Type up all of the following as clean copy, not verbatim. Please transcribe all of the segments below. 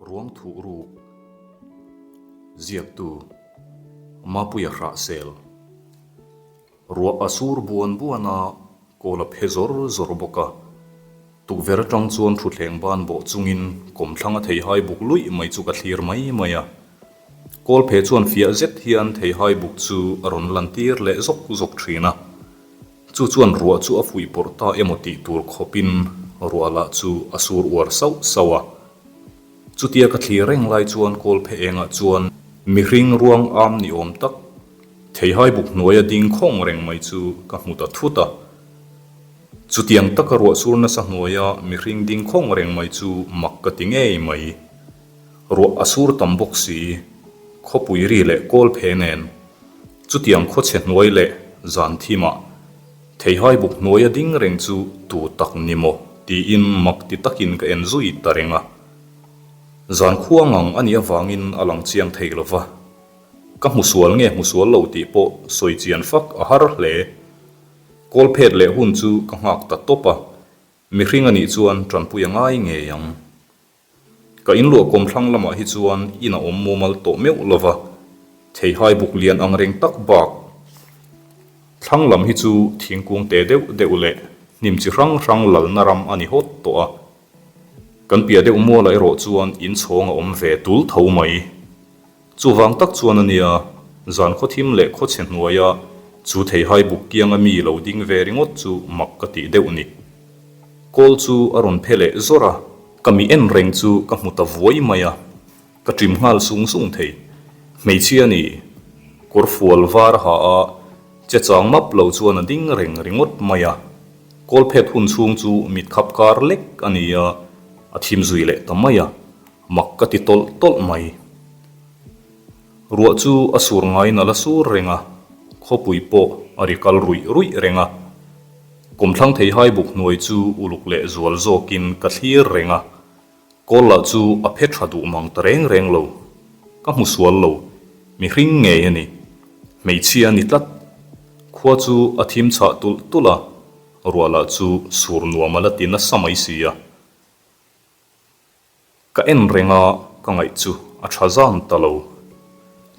Ruang thuh ruk ziaktu Mapuia Hrahsel Ruah a sur buan buan a, kawl a phe zawr zawr bawk a. Tukverh atang chuan thutthleng ban bawh chungin kawmthlang a theihai buk luih mai chu ka thlir mai mai a. Kawl phe chuan fiah zet hian theihai buk chu a rawn lantir leh zawk zawk thin a. Chu chuan ruah chu a fuih pawrh ta emaw tih tur khawpin ruah lah chu a sur uar sauh sauh a. Chutia ka thlir reng lai chuan kawl phe engah chuan mihring ruang am ni awm tak theihai buk hnuaia ding khawng reng mai chu ka hmu ta thut a. Chutiang taka ruah sur nasa hnuaia mihring ding khawng reng mai chu mak ka ti ngei mai. Ruah a sur tam bawk si, khawpui ri leh kawl phe nen Chutiang khawchhe hnuai leh zan thimah theihai buk hnuaia ding reng chu tu tak ni maw tiin mak ti takin ka en zui ta reng a. Zan khua ngang a nih avangin a lang chiang thei lo va. Ka hmu sual nge hmu sual lo tih pawh sawi chian fak a har hle. Kawl phet leh hun chu ka nghak ta tawp a, mihring a nih chuan tanpui a ngai ngei ang. Ka inluah kawmthlang lamah hi chuan in a awm mumal tawh meuh lo va, theihai buk lian ang reng tak bak thlang lam hi chu thingkung te deuh deuh leh hnim chi hrang hrang lalna ram a ni hawt tawh a. Kan piah deuh mualah erawh chuan inchhawng a awm ve tul tho mai. Chuvang tak chuan a nia, zan khawthim leh khawchhe hnuaia chu theihai buk kianga mi lo ding ve ringawt chu mak ka tih deuh ni. Kawl chu a rawn phe leh zawr a. Ka mi en reng chu ka hmu ta vuai mai a, ka ṭim nghal sung sung thei. Hmeichhia ni, kawr fual var ha a, che chang map lo chuan a ding reng ringawt mai a. Kawl phet hun chhung chu mit khap kar lek a ni a, a thim zui leh ta mai a. Mak ka ti tawlh tawlh mai. Ruah chu a sur ngaiin a la sur reng a, khawpui pawh a ri kal ruih ruih reng a. Kawmthlang theihai buk hnuai chu uluk leh zual zawkin ka thlir reng a, kawl lah chu a phe tha duh mang ta reng reng lo. Ka hmu sual lo, mihring ngei a ni. Hmeichhia a ni tlat. Khua chu a thim chhah tulh tulh a, ruah lah chu sur nuam a la ti nasa mai si a. Ka en reng a, ka ngaih chu a tha zan ta lo.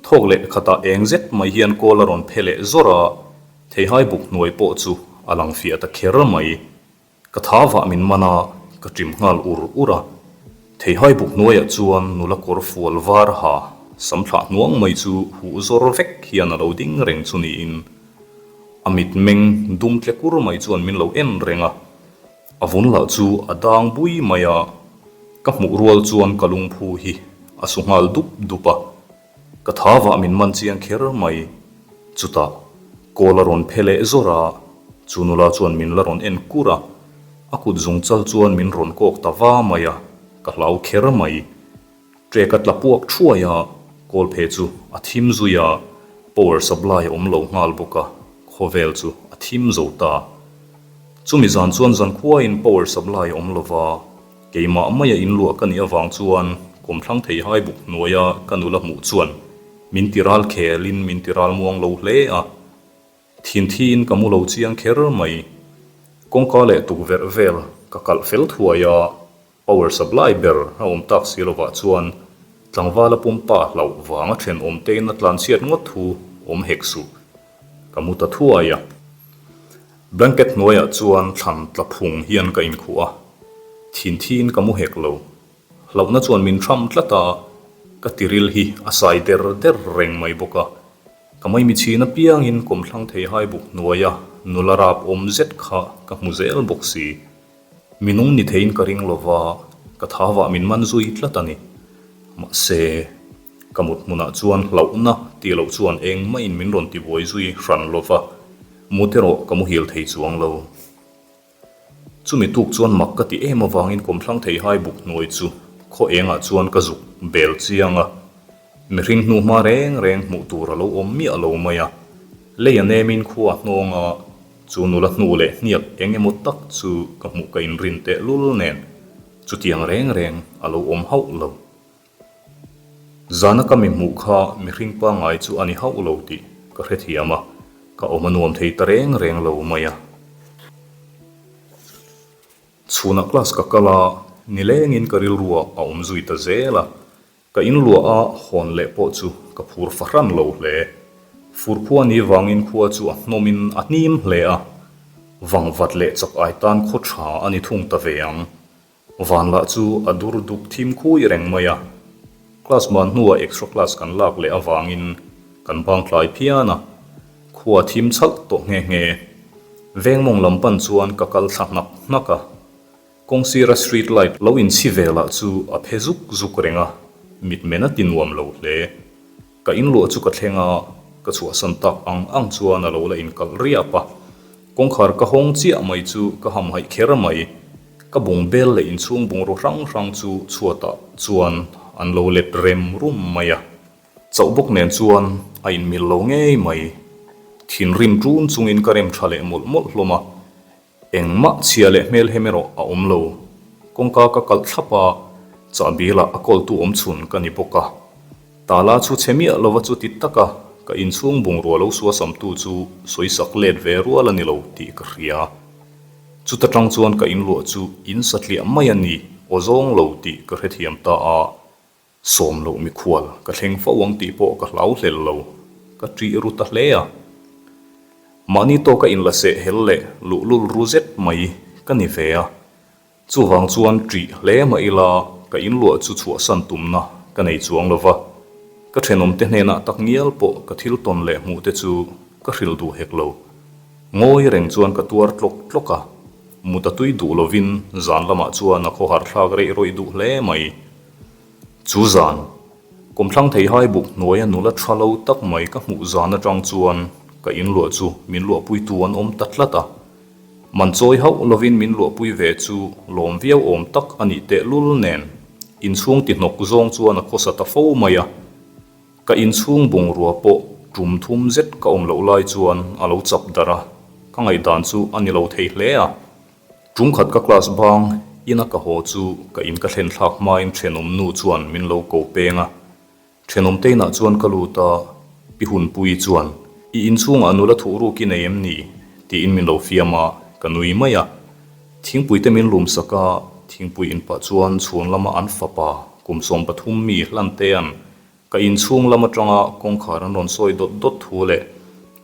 Thawk leh khatah eng zet mai hian kawl a rawn phe leh zawr a, theihai buk hnuai pawh chu a lang fiah ta kher mai. Ka tha vah min man a, ka ṭim nghal ur ur a. Theihai buk hnuaiah chuan nula kawr fual var ha sam thlah hnuang mai chu huh zawr vek hian a lo ding reng chu niin a mitmeng dum tle kur mai chuan min lo en reng a. A vun lah chu a dang bui mai a, ka hmuh rual chuan ka lungphu hi a su nghal dup dup a, ka tha vah min man chiang kher mai. Chutah kawl a rawn phe leh zawr a, chu nula chuan min la rawn en kur a, a kut zung chal chuan min rawn kawk ta va mai a, ka hlau kher mai. Trek a tla puak thuai a, kawl phe chu a thim zui a, power supply a awm lo nghal bawk a, khawvel chu a thim zo ta. Chumi zan chuan zankhuain power supply a awm lo va, keimah maia inluah ka nih avang chuan kawmthlang theihai buk hnuaia ka nula hmuh chuan min ti ral khelin min ti ral muang lo hle a, thinthîin ka mu lo chiang kher mai. Kawngka leh tukverh vel ka kalh fel thuai a, Power supply ber a awm tak si lovah chuan tlangvala pumpa hlauh vanga thenawm tein a tlanchhiat ngawt thu awm hek suh. Ka mu ta thuai a. Blanket hnuaiah chuan thlan tla phung hian ka inkhuh a, thin thiin ka mu hek lo. Hlauhna chuan min thram tlat a, ka tiril hi a sai der der reng mai bawk a. Ka maimichhin apiangin kawmthlang theihai buk hnuaia nula rap awm zet kha ka hmu zel bawk si. Mi nung ni theiin ka ring lova, ka thavah min man zui tlat a ni. Mahse, ka mut hmunah chuan hlauhna tih loh chuan engmahin min rawn tibuai zui hran lova, mut erawh ka muhil thei chuang lo. Chumi tuk chuan mak ka ti em avangin kawmthlang theihai buk hnuai chu khaw engah chuan ka zuk bel chiang a, mihring hnuhma reng reng hmuh tur a lo awm miah lo mai a, lei a nemin khua a hnawng a, Chu nula hnu leh hniak eng emaw tak chu ka hmuh ka inrin teh lul nen chutiang reng reng a lo awm hauh lo. Zana ka mi hmuh kha mihring pangngai chu a ni hauh lo tih ka hrethiam a, ka awm a nuam thei ta reng reng lo mai a. Chhunah class ka kal a. nilengin ka rilruah a awm zui ta zel a. Ka inluah a hawn leh pawh chu ka phur fahran lo hle. Fur khua ni vangin khua chu a hnawmin a hnim hle a, vangvat leh chak ai tan khaw tha a ni thung ta ve ang. Van lah chu a dur duk thim khui reng mai a. Class ban hnuah extra class kan lak leh avangin kan bang tlai phian a, khua thim chhalh tawh nghe nghe. Vengmawng lam pan chuan ka kal thla hnak hnak a. Kawngsira street light lo inchhi ve lah chu a phe zuk zuk reng a, mitmen a ti nuam lo hle. Ka inluah chu ka thleng a, ka chhuahsan tak ang ang chuan a lo la inkalh riap a. Kawngkhar ka hawng chiah mai chu ka hamhaih kher mai. Ka bung bel leh inchhung bungraw hrang hrang chu chhuatah chuan an lo let rem rum mai a. Chauh bawk nen chuan a inmil lo ngei mai. Thinrim ṭun chungin ka rem ṭha leh mawlh mawlh hlawm a. Engmah chhia leh hmelhem erawh a awm lo. Kawngka ka kalh thlap a, chahbi lah a kawltu awm chhun ka ni bawk a. Tala chu chhe miah lova chu ti taka ka inchhung bungrua lo suasamtu chu sawisak let ve rual a ni lo tih ka hria. Chuta tang chuan ka inluah chu in satliah mai a ni aw zawng lo tih ka hrethiam ta a. Sawm loh mikhual ka thleng fo ang tih pawh ka hlau hlel lo, ka ṭih ru ta hle a. Mahni tawka inla seh hel leh luhlul ru zet mai ka ni ve a. Chuvang chuan ṭih hle mah ila ka inluah chu chhuahsan tumna ka nei chuang lo va. Ka ṭhenawmte hnenah tak ngial pawh ka thil tawn leh hmuh te chu ka hrilh duh hek lo. Ngawi reng chuan ka tuar tlawk tlawk a. Mut a tui duh lovin zan lamah chuan a khawhar thlak reih rawih duh hle mai. Chu zan, kawmthlang theihai buk hnuaia nula tha lo tak mai ka hmuh zan atang chuan ka inluah chu min luahpuitu an awm ta tlat a. Man chawi hauh lovin min luahpui ve chu lawm viau awm tak a nih tehlul nen inchhung ti hnawk zawng chuan a khawsa ta fo mai a. Ka inchhung bungrua pawh tum thum zet ka awm loh lai chuan a lo chap darh a, ka ngaihdan chu a ni lo thei hle a. Ṭumkhat ka class bang ina ka haw chu ka in ka thlen thlak hmain ṭhenawm nu chuan min lo ko peng a. Ṭhenawm te inah chuan ka lut a, Pi Hunpuii chuan, I inchhungah nula thuh ruk i nei em ni? tiin min lo fiam a, ka nui mai a. Thingpui te min lum sak a, thingpui in pah chuan chhun lama an fapa kum 13 mi Hlantea'n Ka inchhung lam atanga kawngkhar an rawn sawi dawt dawt thu leh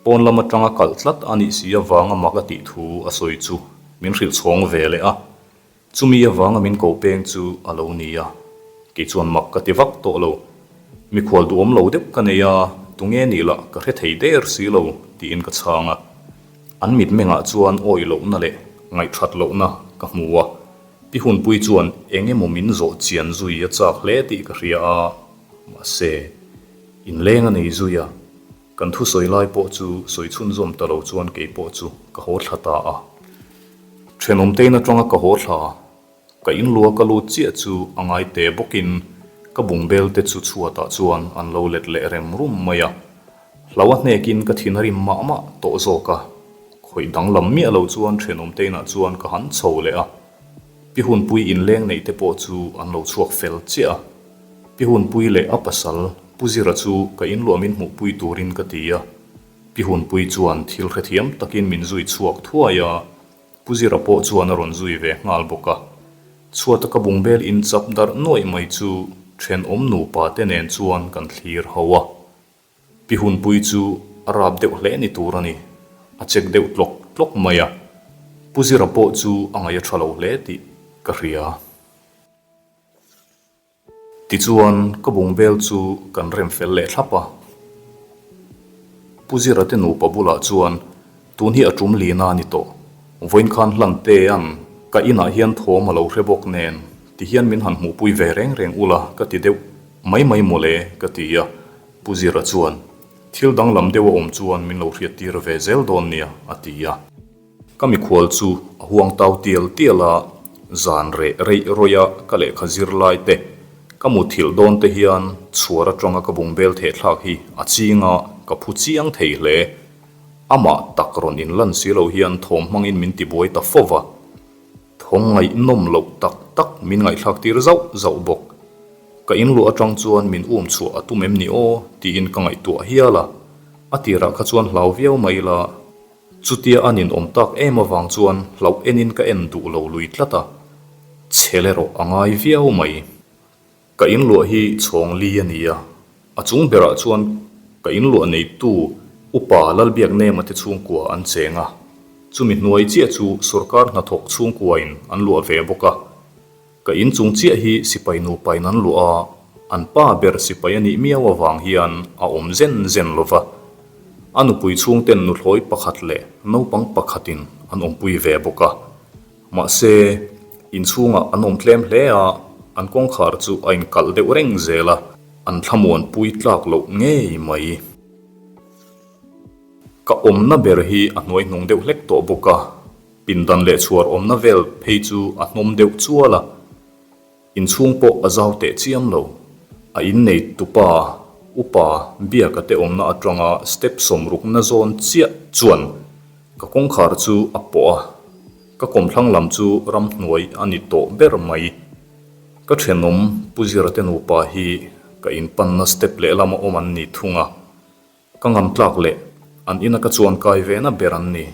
pawn lam atanga kalh tlat a nih si avanga mak a tih thu a sawi chu min hrilh chhawng ve leh a. Chumi avanga min ko peng chu a lo ni a. Kei chuan mak ka ti vak tawh lo. Mikhual duhawm lo deuh ka nei a, tunge nih lah ka hre thei der si lo tiin ka chhang a. An mitmengah chuan awih lohna leh ngaihthat lohna ka hmu a. Pi Hunpui chuan eng emaw min zawh chian zui a chak hle tih ka hria a, mahse, inleng a nei zui a, kan thusawi lai pawh chu sawi chhunzawm ta lo chuan kei pawh chu ka haw thla ta a. Thenawmtein atanga ka haw thla, ka inlua ka lut chiah chu a ngai te bawkin ka bungbel te chu chhuatah chuan an lo let leh rem rum mai a, hlau a hnekin ka thin a rim mah mah tawh zawk a. Khawih danglam miah lo chuan thenawmte inah chuan ka han chho leh a, Pi Hunpui inleng neih te pawh chu an lo chhuak fel chiah a. Pi Hunpui leh a pasal Pu Zira chu ka inluah min hmuhpui turin ka ti a. Pi Hunpui chuan thil hrethiam takin min zui chhuak thuai a, Pu Zira pawh chuan a rawn zui ve nghal bawk a. Chhuata ka bungbel inchap darh nuaih mai chu thenawm nupa te nen chuan kan thlir ho a. Pi Hunpui chu a rap deuh hle ni tur a ni, a chek deuh tlawk tlawk mai a. Pu Zira pawh chu a ngaih a tha lo hle tih ka hria. Tichuan ka bungbel chu kan rem fel leh thlap a. Pu Zira te nupa bulah chuan tun hi a tum lina a ni tawh. Vawiin khan hlan te an ka inah hian thawm a lo hre bawk nen ti hian min han hmuhpui ve reng reng ula ka ti deuh mai mai mawle ka ti a. Pu Zira chuan, Thil danglam deuh a awm chuan min lo hriattir ve zel dawn nia, a ti a. Ka mikhual chu a huang tau tial tial a, zan reh reih rawih a ka lehkha zir lai te, ka muthilh dawn te hian chhuar atanga ka bungbel thehthlak hi a ching a, ka phu chiang thei hle. Amah tak rawn inlan si lo hian thawm hmangin min tibuai ta fo va. Thawng ngaihnawm loh tak tak min ngaihthlak tir zauh zauh bawk. Ka inluah atang chuan min um chhuah a tum em ni aw tiin ka ngaihtuah hial a. A tirah kha chuan hlau viau mai ila, chutia a ninawm tak em avang chuan hlauh enin ka en duh lo lui tlat a. Chhel erawh a ngai viau mai. Ka inluah hi chhawng li a ni a, a chung berah chuan ka inluah neitu Upa Lalbiaknema te chhungkua an cheng a, chumi hnuai chiah chu sawrkar hnathawk chhungkuain an luah ve bawk a. Ka inchung chiah hi sipai nupain an luah a, an pa ber sipai a nih miau avang hian a awm zen zen lo va. A nupui chhungten nuthlawi pakhat leh naupang pakhatin an awmpui ve bawk a. Mahse, inchhungah an awm tlem hle a, an kawngkhar chu a inkalh deuh reng zel a, an thlamuanpui tlak loh ngei mai. Ka awmna ber hi a hnuaihnung deuh hlek tawh bawk a, pindan leh chhuar awmna vel phei chu a hnawm deuh chual a, inchhung pawh a zau teh chiam lo. A innei tupa, upa Biaka te awmna atanga step sawmrukna zawn chiah chuan ka kawngkhar chu a pawh a, ka kawmthlang lam chu ramhnuai a ni tawh ber mai. Ka thenawm Pu Zira te nupa hi ka inpanna step lehlama awm an ni thung a. Ka ngam tlak leh an ina ka chuan kai ve na ber an ni.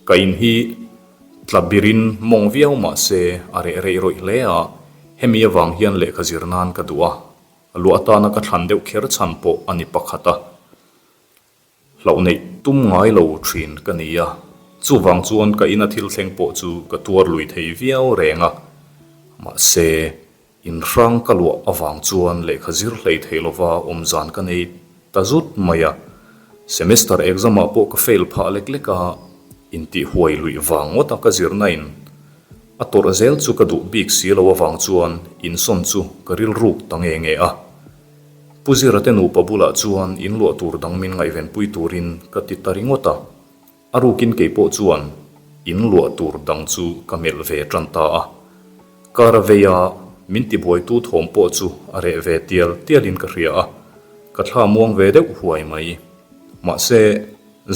Ka in hi tla birin mawng viau mah se a reh reih rawih hle a, hemi avang hian lehkha zir nan ka duh a, luah atana ka thlan deuh kher chhan pawh a ni pakhat a. Hlauh neih tum ngai lo thin ka ni a, chuvang chuan ka ina thil thleng pawh chu ka tuar lui thei viau reng a, mahse Inhrang ka luah avang chuan lehkha zir hlei thei lova awm zan ka nei ta zut mai a, semester exam ah pawh ka fail phah lek lek a, intih huai luih vang ngawt a ka zirna in a tawrh zel chu ka duh bik si lo avang chuan insawn chu ka rilruk ta nge nge a. Pu Zira te nupa bulah chuan inluah tur dang min ngaihvenpui turin ka ti ta ringawt a. A rukin kei pawh chuan in luah tur dang chu ka melh ve tan ta a. Kar a vei a, min tibuaitu thawm pawh chu a reh ve tial tialin ka hria a, ka thla muang ve deuh huai mai. Mahse,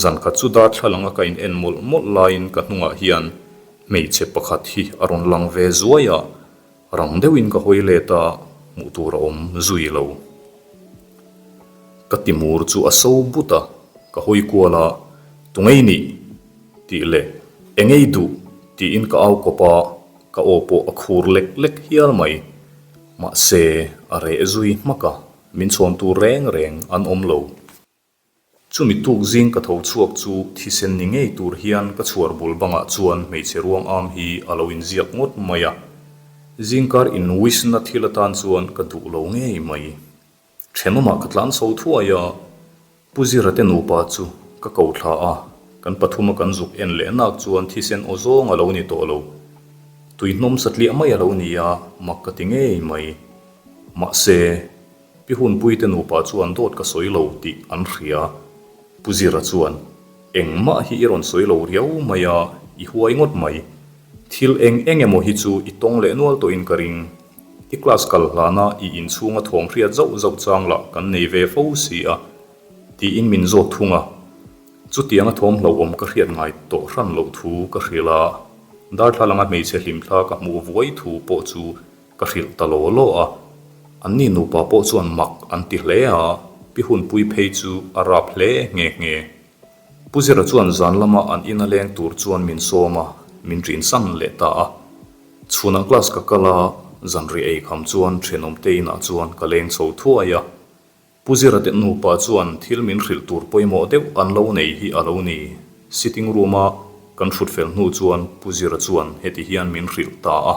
zan khat chu darthlalang a ka in en mawlh mawlh laiin ka hnungah hian hmeichhe pakhat hi a rawn lang ve zuai a, Rang deuhin ka hawi let a, hmuh tur a awm zui lo. Ka timur chu a so but a, ka hawi kual a, Tungei nih? tih leh Engei duh? tiin ka au kawp a, ka aw pawh a khur lek lek hial mai. Mahse, a reh zui hmak a, min chhawn tur reng reng an awm lo. Chumi tuk zing ka tho chhuak chu thisen ni ngei tur hian ka chhuar bul bangah chuan hmeichhe ruang am hi a lo inziak ngawt mai a. Zingkar in wish na thil atan chuan ka duh lo ngei mai. Thenawmah ka tlan chho thuai a, Pu Zira te nupa chu ka ko thla a, kan pathuma kan zuk en leh nak chuan thisen aw zawng a lo ni tawh lo. Tuihnawm satliah mai a lo ni a, mak ka ti ngei mai. Mahse. Pi Hunpuite nupa chuan dawt ka sawi lo tih an hria. Pu Zira chuan, Engmah hi i rawn sawi lo riau mai a, i huai ngawt mai. Thil eng eng emaw hi chu i tawng leh nual tawhin ka ring. I class kal hlana i inchhunga thawm hriat zauh zauh chang lah kan nei ve fo si a, tiin min zawt thung a. Chutianga thawm hlauhawm ka hriat ngai tawh hran loh thu ka hrilh a, darthlalanga hmeichhe hlimthla ka hmuh vuai thu pawh chu Ka hrilh ta law law a, anni nupa pawh chuan mak an ti hle a, pi hunpui phei chu a rap hle nghe nghe. Pu Zira chuan zan lama an ina leng tur chuan min sawm a, min ṭin san leh ta a. Chhunah class ka kal a, zanriah ei kham chuan ṭhenawmte inah chuan ka leng chho thuai a. Pu Zira te nupa chuan thil min hrilh tur pawimawh deuh an lo nei hi a lo ni. Sitting room a kan hrut fel hnu chuan Pu Zira chuan heti hian min hrilh ta a.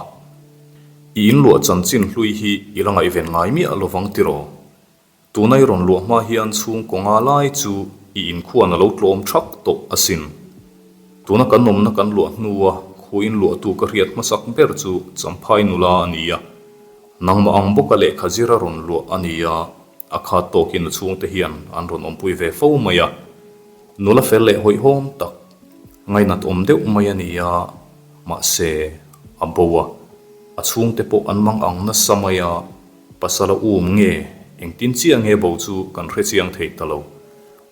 I inluah chanchin hlui hi i la ngaihven ngai miah lovang tiraw? Tuna i rawn luah hma hian chhungkaw nga lai chu i inkhuan a lo tlawm thak tawh asin. Tuna kan awmna kan luah hnua khu inluahtu ka hriat hmasak ber chu Champhai nula a ni a. Nangmah ang bawka lehkha zir a rawn luah a ni a, a khat tawkin a chhungte hian an rawn awmpui ve fo mai a. Nula fel leh hawihhawm tak, ngainat awm deuh mai a ni a, mahse, a bo a, a chhungte pawh an mang ang nasa mai a, pasal a um nge, engtin chiah nge bo chu kan hre chiang thei ta lo.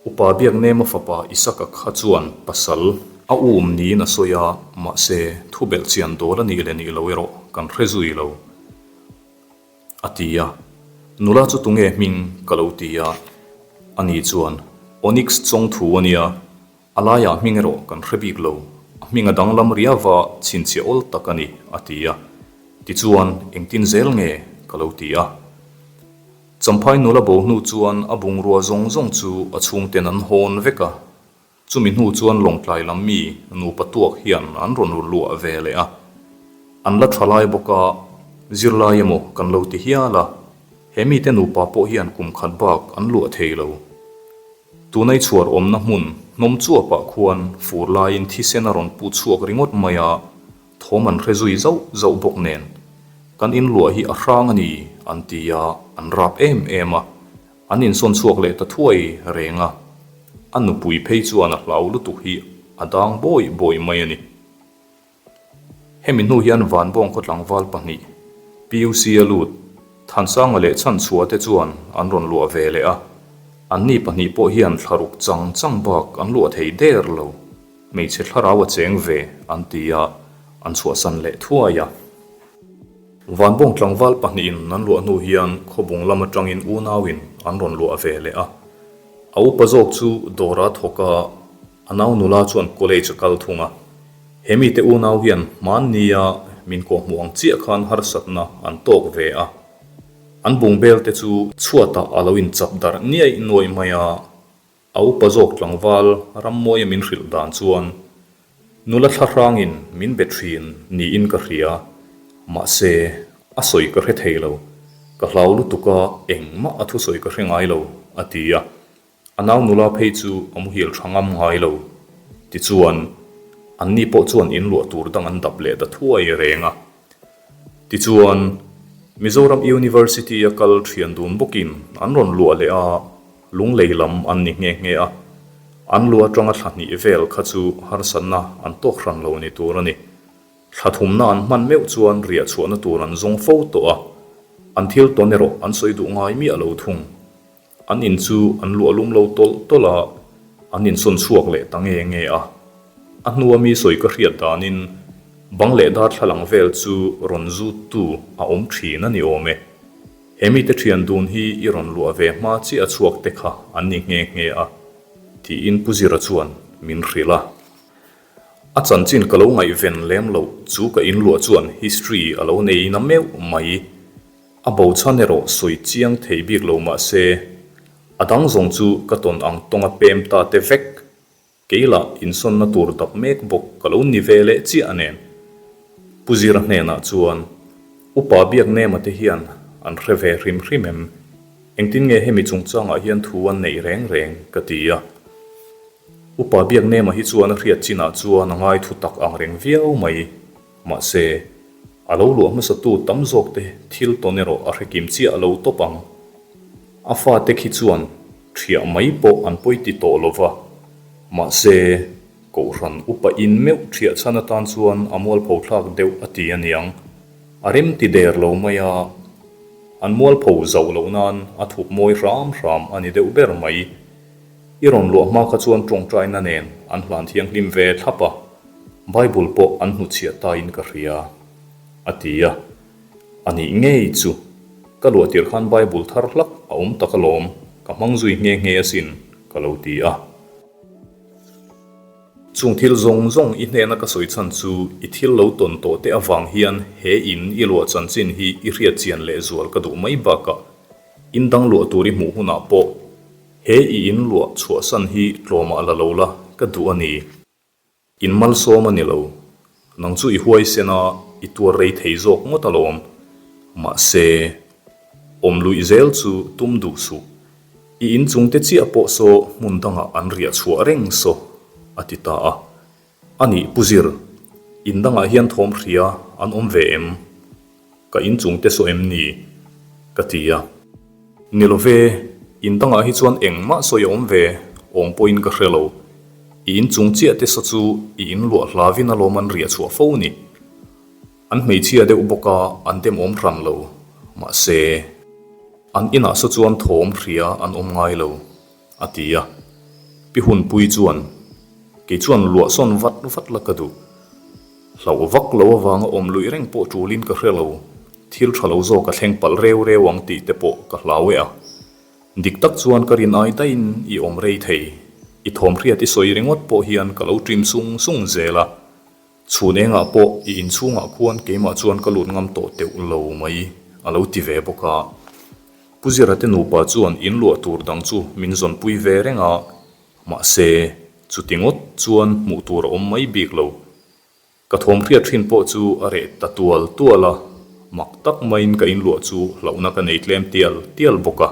Upa Biaknema fapa Isaka kha chuan pasal a um niin a sawi a, mahse, thu belh chian dawl a nih leh nih lo erawh kan hre zui lo, a ti a. Nula chu tunge hming ka lo ti a, ani chuan, Onyx chawngthu a nia, a laiah hming erawh kan hre bik lo, a hming a danglam riava chhinchhiah awl tak a ni, a ti a. Tichuan, engtin zel nge? ka lo ti a. Champhai nula bo hnu chuan a bungrua zawng zawng chu a chhungten an hawn vek a. Chumi hnu chuan Lawngtlai lam mi nupa tuak hian an rawn luah ve leh a. An la tha lai bawk a, zirlai emaw kan lo ti hial a, he mite nupa pawh hian kum khat bak an luah thei lo. Tunai chhuar awmna hmun hnawm chuapah khuan fur laiin thisen a rawn pu chhuak ringawt mai a, thawm an hre zui zauh zauh bawk nen, kan inluah hi a hrang a ni an ti a, an rap em em a. An insawn chhuak leh ta thuai reng a, a nupui phei chuan a hlau lutuk hi a dang bawi bawi mai a ni. Hemi hnu hian Vanbawng khaw tlangval pahnih, PUC a lut, Thansanga leh Chhanchhuah te chuan an rawn luah ve leh a, anni pahnih pawh hian thlaruk chang chang bak an luah thei der lo, hmeichhe thlarau a cheng ve an ti a, an chhuahsan leh thuai a. Vanbawng tlangval pahnihin an luah hnu hian khawbung lam atangin unauin an rawn luah ve leh a. A upa zawk chu dawr a thawk a, a nau nula chuan college a kal thung a. He mite unau hian hmannia min kawhhmuh ang chiah khan harsatna an tawk ve a. An bungbel te chu chhuatah a lo inchap darh niaih nuaih mai a. A upa zawk tlangval Rammawia min hrilh dan chuan nula thla hrangin min be thin niin ka hria, mahse a sawi ka hre thei lo, ka hlau lutuk a engmah a thusawi ka hre ngai lo, a ti a. A nau nula phei chu a muhil tha ngam ngai lo. Tichuan, anni pawh chuan inluah tur dang an dap leh ta thuai reng a. Tichuan, Mizoram University-a kal thian dun bawkin an rawn luah leh a, lunglei lam an ni nghe nghe a. An lu atanga thla hnih vel kha chu harsatna an tawk hran lo ni tur a ni. Thla thumna an hman meuh chuan riah chhuahna tur an zawng fo tawh a, an thil tawn erawh an sawi duh ngai miah lo thung. An in chu an luah lum lo tawlh tawlh a, an insawn chhuak leh ta nge nge a. A hnua mi sawi ka hriat danin bang leh darthlalang vel chu rawn zuttu a awm thin a ni awm e. He mite thian dun hi i rawn luah ve hma chiah a chhuak te kha an ni nghe nghe a, tiin Pu Zira chuan min hrilh a. A chanchin ka lo ngaihven lem loh chu ka inluah chuan history a lo nei na meuh mai. A bo chhan erawh sawi chiang thei bik lo mah se, a dang zawng chu ka tawn ang tawnga pem ta te vek. Kei lah insawnna tur dap mek bawk ka lo ni ve leh chiah nen. Pu Zira hnenah chuan, Upa Biaknema te hian an hre ve hrim hrim em? Engtin nge hemi chungchangah hian thu an neih reng reng? ka ti a. Upa Biaknema hi chuan a hriat chinah chuan a ngai thu tak ang reng viau mai. Mahse, a lo luah hmasatu tam zawkte thil tawn erawh a hre kim chiah lo tawp ang. A fate khi chuan ṭhiah mai pawh an pawi ti tawh lo va. Mahse, Kohhran upa in meuh ṭhiah chhan atan chuan a mualpho thlak deuh a ti a niang. A rem ti der lo mai a, an mualpho zauh loh nan a thup mawi hram hram a ni deuh ber mai. I rawn luah hma kha chuan ṭawngṭaina nen an hlan thianghlim ve thlap a. Bible pawh an hnuchhiah ta in ka hria, a ti a. A nih ngei chu, ka luah tir khan Bible thar hlak a awm tak alawm, ka hmang zui nghe nghe asin, ka lo ti a. Chung thil zawng zawng i hnena ka sawi chhan chu i thil lo tawn tawh te avang hian he in i luah chanchin hi i hriat chian lehzual ka duh mai bakah in dang luah tur i hmuh hunah pawh he i in luah chhuahsan hi tlawmah la lo la ka duh a ni. In malsawm a ni lo. Nang chu i huaisen a, i tuar rei thei zawk ngawt alawm. Mahse, awm luih zel chu tum duh suh. I inchung te chiah pawh saw hmun dangah an riah chhuah reng saw, a ti ta a. A nih Pu Zir, in dangah hian thawm hria an awm ve em? Ka inchung te saw em ni? Ka ti a. Ni lo ve, in dangah hi chuan engmah sawi a awm ve, awm pawhin ka hre lo. I inchung chiah te saw chu i inluah hlavin alawm an riah chhuah fo ni. An hmeichhia deuh bawk a, an demawm hran lo. Mahse, an inah saw chuan thawm hria an awm ngai lo. A ti a. Pi Hunpui chuan, Kei chuan luahsawn vat vat la ka duh. Hlauh vak lo avanga awm luih reng pawh tulin ka hre lo. Thil tha lo zawk a thleng palh reu reu ang tih te pawh ka hlau e a. Dik tak chuan ka rin ai daihin i awm rei thei. I thawmhriat i sawi ringawt pawh hian ka lo ṭim sung sung zel a. Chhun engah pawh i inchhungah khuan keimah chuan ka lut ngam tawh teuh lo mai, a lo ti ve bawk a. Pu Zira te nupa chuan in luah tur dang chu min zawnpui ve reng a, mahse, chuti ngawt chuan hmuh tur a awm mai bik lo. Ka thawm hriat thin pawh chu a reh ta tual tual a, mak tak maiin ka inluah chu hlauhna ka nei tlem tial tial bawk a.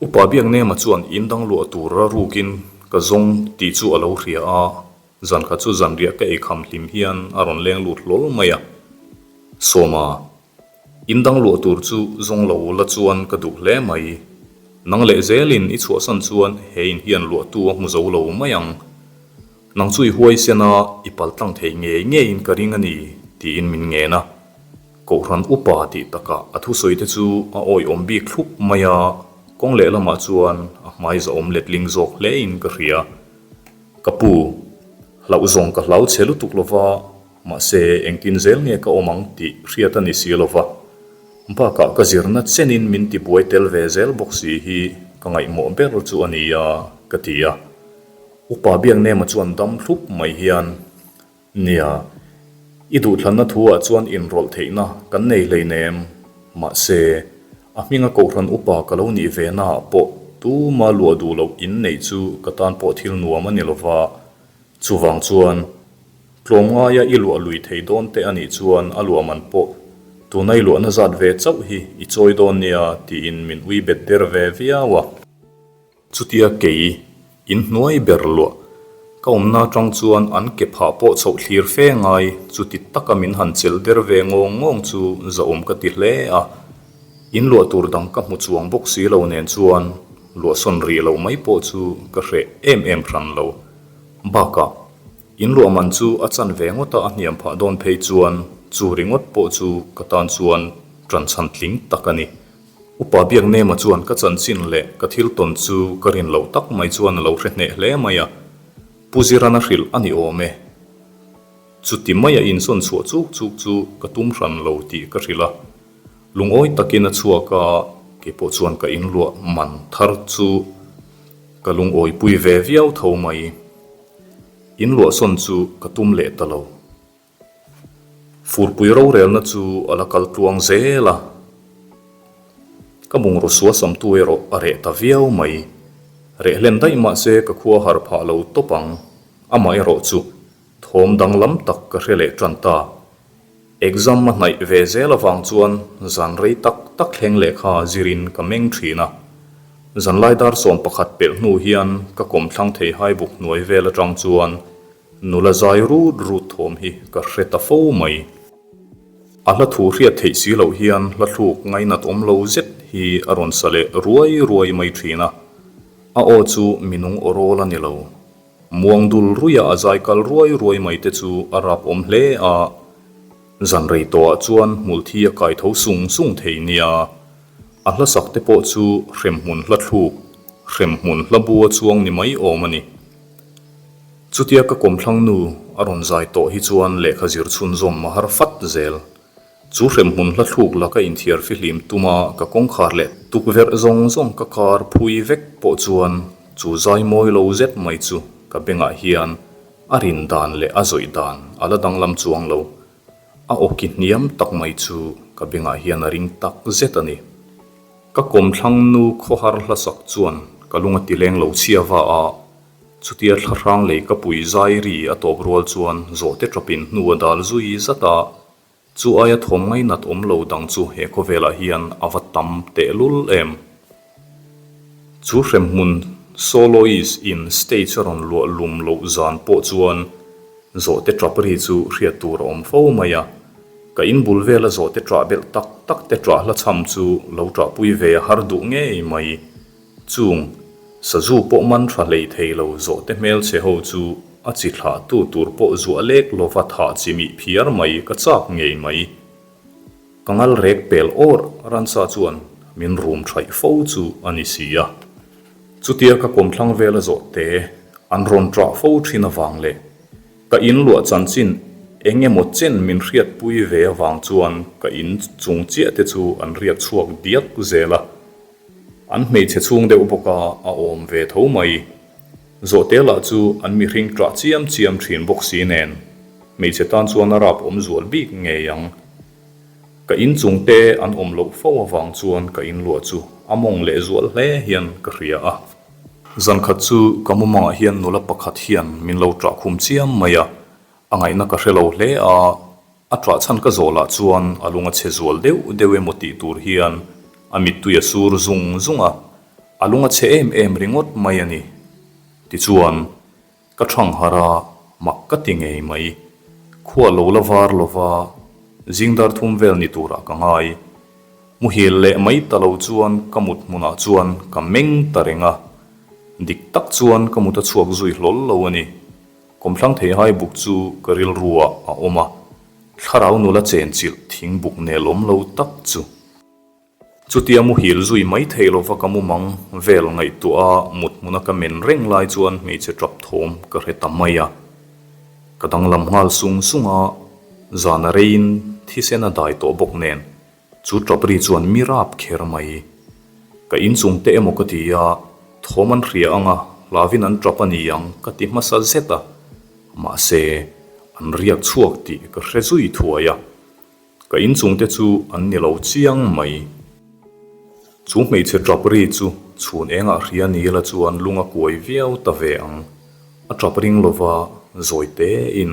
Upa Biaknema chuan in dang luah tur a rukin ka zawng tih chu a lo hria a, zan khat chu zanriah ka eikham hlim hian a rawn leng lut hlawl mai a. Sawma. In dang luah tur chu zawng lo la chuan ka duh hle mai. Nang leh zelin i chhuahsan chuan he in hian luahtu a hmu zo lo mai ang. Nang chu i huaisen a, i pal tlang thei ngei ngeiin ka ring a ni, tiin min ngen a. Kohhran upa tih takah a thusawi te chu a awihawm bik thlup mai a, kawng lehlamah chuan a hmai zahawm letling zawk hlein ka hria. Ka pu, hlauh zawng ka hlau chhe lutuk lova, Mahse, engtin zel nge ka awm ang tih hriat a ni si lo va. Bakah ka zirna chenin min tibuai tel ve zel bawk si hi ka ngaihmawh ber chu a ni a, ka ti a. Upa Biaknema chuan dam thlup mai hian, Nia, i duhthlanna thu-ah chuan inrawlh theihna kan nei hleinem. Mahse, a hminga Kohhran upa ka lo nih ve naah pawh tuma luah duh loh inneih chu ka tan pawh thil nuam a ni lo va. Chuvang chuan, Tlawmngaia i luah lui thei dawn te a nih chuan a luah man pawh tuna i luahna zat ve chauh hi i chawi dawn nia tiin min ui bet der ve viau a. Chutia kei in hnuai ber luah ka awmna atang chuan an ke phah pawh chhoh thlir fe ngai chuti taka min han chelh der ve ngawng ngawng chu zahawm ka ti hle a. In luah tur dang ka hmu chuang bawk si lo nen chuan luahsawn rih loh mai pawh chu ka hreh em em hran lo. Bakah. In luah man chu a chan ve ngawt a, a hniam phah dawn phei chuan chu ringawt pawh chu ka tan chuan ṭan chhan tling tak a ni. Upa Biaknema chuan ka chanchin leh ka thil tawn chu ka rin loh tak mai chuan a lo hre hneh hle mai a, Pu Zirana hrilh a ni awm e. Chuti maia insawn chhuah chuk chuk chu ka tum hran lo tih ka hrilh a, lungawi takin a chhuak a, kei pawh chuan ka inluah man thar chu ka lungawipui ve viau tho mai. In luahsawn chu ka tum leh ta lo. Furpui rorelna chu a la kal tluang zel a, ka bungraw sua samtu erawh a reh ta viau mai. Reh hlen daih mah se ka khua har phah lo tawp ang, amah erawh chu thawm danglam tak ka hre leh tan ta. Exam a hnaih ve zel avang chuan zan rei tak tak thleng lehkha zirin ka meng thin a. Zanlai dar 11 pelh hnu hian ka kawmthlang thei hai buk hnuai vel atang chuan nula zai rut rut thawm hi ka hre ta fo mai. A hla thu hriat theih si loh hian hla thluk ngainat awm lo zet hi a rawn sa leh ruai ruai mai thin a. A aw chu minung aw rawl a ni lo. Muang dul ruia a zai kal ruai ruai mai te chu a rap awm hle a, zan rei tawhah chuan hmulthi a kai tho sung sung thei nia. A hla sak te pawh chu hremhmun hla thluk, hremhmun hla bu a chuang ni mai awm a ni. Chutia ka kawmthlang nu a rawn zai tawh hi chuan lehkha zir chhunzawm a har fat zel. Chu hremhmun hla thluk la ka inthiar fihlim tuma ka kawngkhar leh tukverh zawng zawng ka kar phui vek pawh chuan chu zai mawi lo zet mai chu ka bengah hian a rin dan leh a zawih dan a la danglam chuang lo. A awki hniam tak mai chu ka bengah hian a ring tak zet a ni. Ka kawmthlang nu khawhar hlasak chuan ka lung a ti leng lo chhia va a, chutia thlahrang lei ka pui zai ri a tawp rual chuan zawhte tawpin hnu a dal zui zat a, Chu aia thawm ngainat awm lo dang chu he khawvelah hian a va tam tehlul em? Chu hremhmun soloist in stage a rawn luah lum loh zan pawh chuan zawhte tap ri chu hriat tur a awm fo mai a. Ka in bul vela zawhte ṭah belh tak tak te ṭah hla chham chu lo ṭahpui ve a har duh ngei mai. Chung, sazu pawh man tha hlei thei lo zawhte hmelchhe ho chu a chi thlah tu tur pawh zuah lek lova thah chi mih phiar mai ka chak ngei mai. Ka ngal rek pel awr ransa chuan min rum thaih fo chu a ni si a. Chutia ka kawmthlang vela zawhte an rawn ṭah fo ṭhin avang leh ka in luah chanchin eng emaw chen min hriatpui ve avang chuan ka in chung chiah te chu an riak chhuak diak zel a. An hmeichhe chhung deuh bawk a, a awm ve tho mai. Zawhte lah chu an mihring ṭah chiam chiam ṭhin bawk si nen, hmeichhe tan chuan a rap awm zual bik ngei ang. Ka inchung te an awm loh fo avang chuan ka inluah chu a mawng leh zual hle hian ka hria a. Zan khat chu ka mumangah hian nula pakhat hian min lo ṭah khum chiam mai a, a ngaihna ka hre lo hle a, a ṭah chhan ka zawh lah chuan a lung a chhe zual deuh deuh emaw tih tur hian a mittui a sur zung zung a, a lung a chhe em em ringawt mai a ni. Tichuan. Ka thang harh a, mak ka ti ngei mai. Khua lo la var lo va, zing dar thum vel ni turah ka ngai. Muhil leh mai ta lo chuan ka mut hmunah chuan ka meng ta reng a. Dik tak chuan ka mut a chhuak zui hlawl lo a ni. Kawmthlang theihai buk chu ka rilruah a awm a, thlarau nula chenchilh thing buk nel awm lo tak chu. Chutia muhil zui mai thei lova ka mumang vel ngaihtuah a mut hmuna ka men reng lai chuan hmeichhe tap thawm ka hre ta mai a. Ka danglam nghal sung sung a, zan a reiin thisen a dai tawh bawk nen chu tap ri chuan mi rap kher mai. Ka inchung te emaw ka ti a, thawm an hria ang a, hlavin an tap a ni ang ka ti hmasa zet a, mahse an riak chhuak tih ka hre zui thuai a. Ka inchung te chu an ni lo chiang mai. Chu hmeichhe tap ri chu chhun engah hria ni la chuan lung a kuai viau ta ve ang. A tap ring lova zawi tein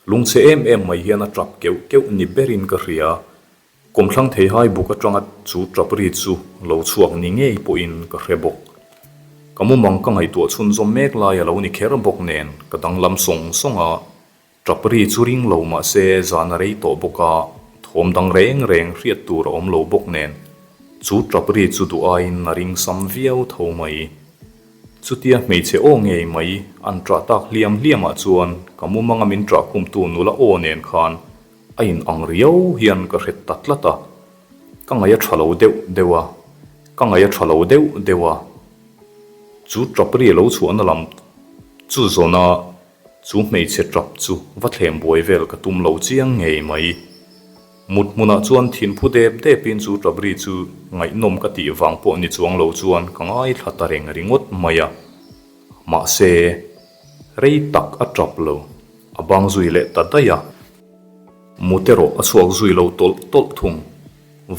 lungchhe em em mai hian a tap keuh keuh ni berin ka hria. Kawmthlang theihai buk atanga chu tap ri chu lo chhuak ni ngei pawhin ka hre bawk. Ka mumang ka ngaihtuah chhunzawm mek lai a lo ni kher bawk nen ka danglam sawng sawng a. Tap ri chu ring lo mah se zan a rei tawh bawk a, thawm dang reng reng hriat tur a awm lo bawk nen, chu tap ri chu duh aiin a ring sam viau tho mai. Chutia hmeichhe aw ngei mai an ṭah tak hliam hliamah chuan ka mumanga min ṭah khumtu nula aw nen khan a in ang riau hian ka hre ta tlat a, ka ngaih a ṭha lo deuh deuh a, ka ngaih a ṭha lo deuh deuh a. Chu tap ri lo chhuahna lam chu zawna Chu hmeichhe tap chu va thlem buai vel ka tum lo chiang ngei mai. Mut hmunah chuan thinphu dep depin chu tap ri chu ngaihnawm ka tih vang pawh ni chuang lo chuan ka ngaithla ta reng ringawt mai a. Mahse, rei tak a tap lo, a bang zui leh ta daih a. Mut erawh a chhuak zui lo tawlh tawlh thung.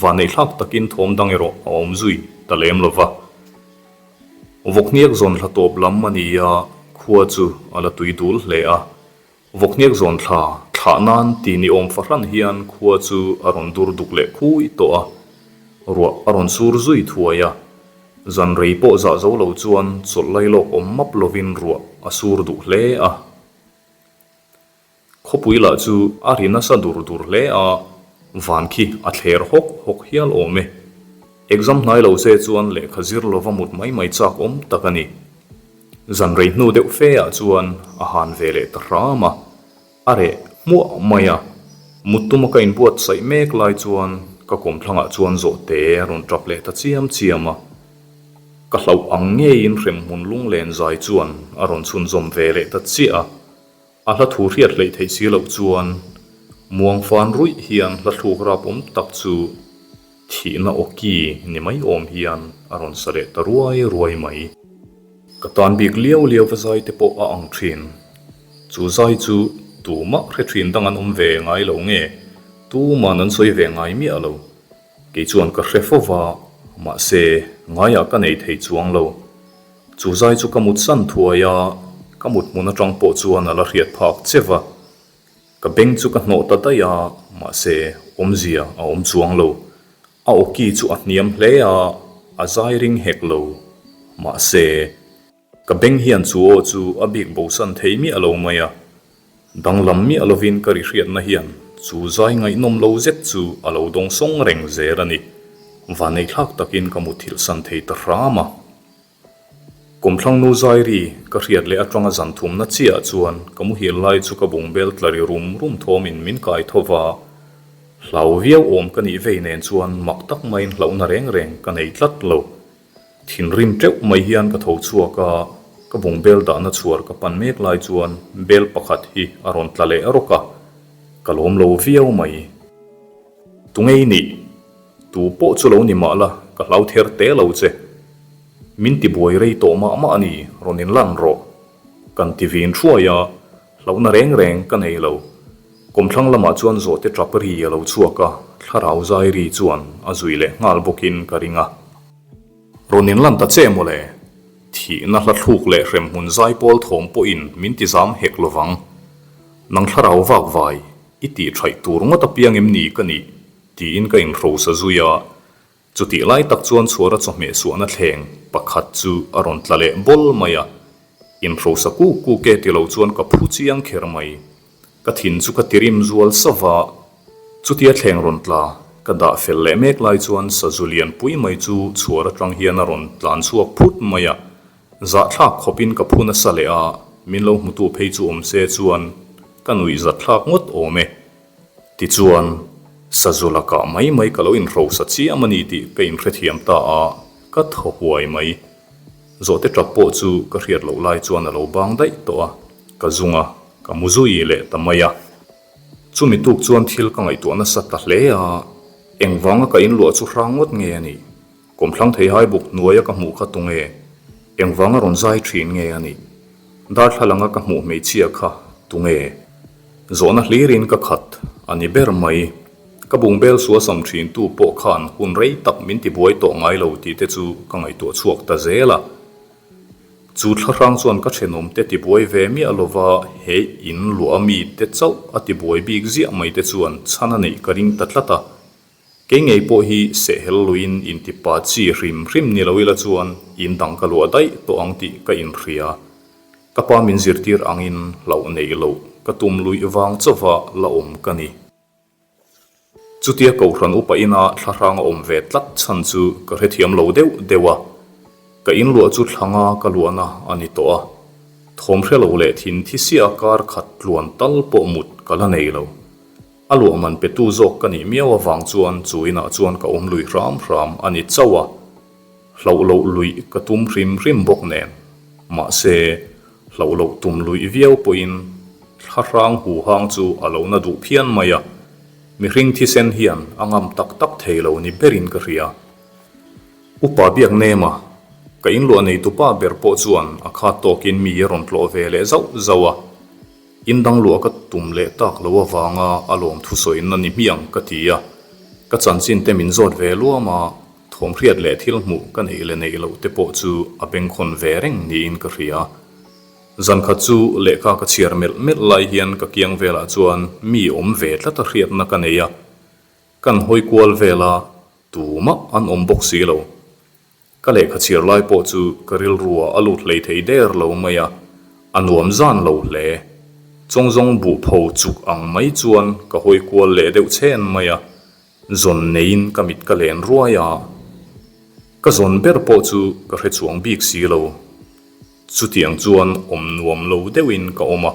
Vaneihlak takin thawm dang erawh a awm zui ta lem lo va. Vawkhniak zawn thla tawp lam a ni a, khua chu a la tui dul hle a. Vawkhniak zawn thla thlah nan ti ni awm fahran hian khua chu a rawn dur duk leh khui tawh a, ruah a rawn sur zui thuai a. Zan rei pawh zah zo lo chuan chawlh lai lawk awm map lovin ruah a sur duh hle a. Khawpui lah chu a ri nasa dur dur hle a, van khi a thler hawk hawk hial awm e. Exam hnai lo se chuan lehkha zir lova mut mai mai chak awm tak a ni. Zan rei hnu deuh fe ah chuan a han ve leh ta hram a, a reh hmuah mai a. Mut tuma ka inbuatsaih mek lai chuan ka kawmthlangah chuan zawhte a rawn tap leh ta chiam chiam a. Ka hlauh ang ngeiin hremhmun lunglen zai chuan a rawn chhunzawm ve leh ta chiah a. A hla thu hriat hleih theih si loh chuan muang fan ruih hian hla thluk rap awm tak chu thihna awki ni mai awm hian a rawn sa leh ta ruai ruai mai. Ka tan bik liau liau va zai te pawh a ang thin. Chu zai chu tumah hre thin dang an awm ve ngai lo nge, tuman an sawi ve ngai miah lo. Kei chuan ka hre fo va, mahse ngaiah ka nei thei chuang lo. Chu zai chu ka mut san thuai a, ka mut hmun atang pawh chuan a la hriat phak che va. Ka beng chu ka hnawh ta daih a, mahse awmzia a awm chuang lo. A awki chu a hniam hle a, a zai ring hek lo. Mahse, ka beng hian chu aw chu a bik bosan thei miah lo mai a. Danglam miah lovin ka ri hriatna hian chu zai ngaihnawm lo zet chu a lo dawngsawng reng zel a ni. Vaneithlak takin ka muthilh san thei ta hram a. Kawmthlang nu zai ri ka hriat leh atanga zan thumna chiah chuan ka muhil lai chu ka bungbel tla ri rum rum thawmin min kai tho va. Hlau viau awm ka nih vei nen chuan mak tak maiin hlauhna reng reng ka nei tlat lo. Thinrim teuh mai hian ka tho chhuak a, ka bungbel dahna chhuar ka pan mek lai chuan bel pakhat hi a rawn tla leh rawk a, ka lawm lo viau mai. Tungei nih? Tu pawh chu lo ni mah la, ka hlau ther te lo che. Min tibuai rei tawh mah mah a ni, rawn inlan rawh. Kan ti vin thuai a, hlauhna reng reng ka nei lo. Kawmthlang lamah chuan zawhte tap ri a lo chhuak a, thlarau zai ri chuan a zui leh nghal bawkin ka ring a. Rawn inlan ta che mawle, thihna hla thluk leh hremhmun zai pawl thawm pawhin min ti zam hek lovang. Nang thlarau vak vai, i tih thaih tur ngawt apiang em ni ka nih? tiin ka inhrosa zui a. Chutih lai tak chuan chhuara chawhmeh suahna thleng pakhat chu a rawn tla leh bawl mai a. Inhrosa kuk kuk e ti lo chuan ka phu chiang kher mai. Ka thin chu ka tirim zual sauh va, chutia thleng rawn tla ka dah fel leh mek lai chuan sazu lian pui mai chu chhuar atang hian a rawn tlan chhuak phut mai a, zahthlak khawpin ka phu nasa leh a, min lo hmutu phei chu awm se chuan ka nuih zatthlak ngawt awm e. Tichuan, sazu lakah mai mai ka lo inhrosa chiam a ni tih ka inhrethiam ta a, ka thaw huai mai. Zawhte tap pawh chu ka hriat loh lai chuan a lo bang daih tawh a, ka zung a, ka mu zui leh ta mai a. Chumi tuk chuan thil ka ngaihtuah nasa ta hle a, engvanga ka inluah chu hrang ngawt nge a nih? Kawmthlang theihai buk hnuaia ka hmuh kha tunge? Engvanga rawn zai thin nge a nih? Darthlalanga ka hmuh hmeichhia kha tunge? Zawhna hlirin ka khat a ni ber mai. Ka bungbel suasam thintu pawh khan hun rei tak min tibuai tawh ngai lo tih te chu ka ngaihtuah chhuak ta zel a. Chu thlahrang chuan ka thenawmte tibuai ve miah lova he in luah mi te chauh a tibuai bik ziah mai te chuan chhan a neih ka ring ta tlat a. Kei ngei pawh hi sehhel luiin intipa chi hrim hrim ni lo ila chuan in dang ka luah daih tawh ang tih ka inhria. Ka pa min zirtir angin hlauh neih loh ka tum luih vang chauha la awm ka ni. Chutia Kohhran upa ina thlahrang a awm ve tlat chhan chu ka hrethiam lo deuh deuh a. Ka inluah chu thlanga ka luahna a ni tawh a. Thawm hre lo leh thin thi sia kar khat tluan tal pawh mut ka la nei lo. A luah man petu zawk ka nih miau avang chuan chu inah chuan ka awm lui hram hram a ni chauh a. Hlauh loh luih ka tum hrim hrim bawk nen. Mahse, hlauh loh tum luih viau pawhin thlahrang huhang chu a lo na duh phian mai a, mihring thisen hian a ngam tak tak thei lo ni berin ka hria. Upa Biaknema, ka inluah neitupa ber pawh chuan a khat tawkin mi a rawn tlawh ve leh zauh zauh a, in dang luah ka tum leh tak lo avanga a lawm thusawiin a ni hmiang ka ti a, ka chanchin te min zawt ve luam a, Thawmhriat leh thil hmuh ka neih leh neih loh te pawh chu a bengkhawn ve reng niin ka hria. Zankhat chu lehkha ka chhiar melh melh lai hian ka kiang velah chuan mi awm ve tlat a hriatna ka nei a. Kan hawi kual vel a, tumah an awm bawk si lo. Ka lehkha chhiar lai pawh chu ka rilruah a lut hlei thei der lo mai a, a nuam zan lo hle. Chawngzawng buhpho chuk ang mai chuan ka hawi kual leh deuh chhen mai a. Zawn neiin ka mit ka len ruai a, ka zawn ber pawh chu ka hre chuang bik si lo. Chutiang chuan awm nuam lo deuhin ka awm a,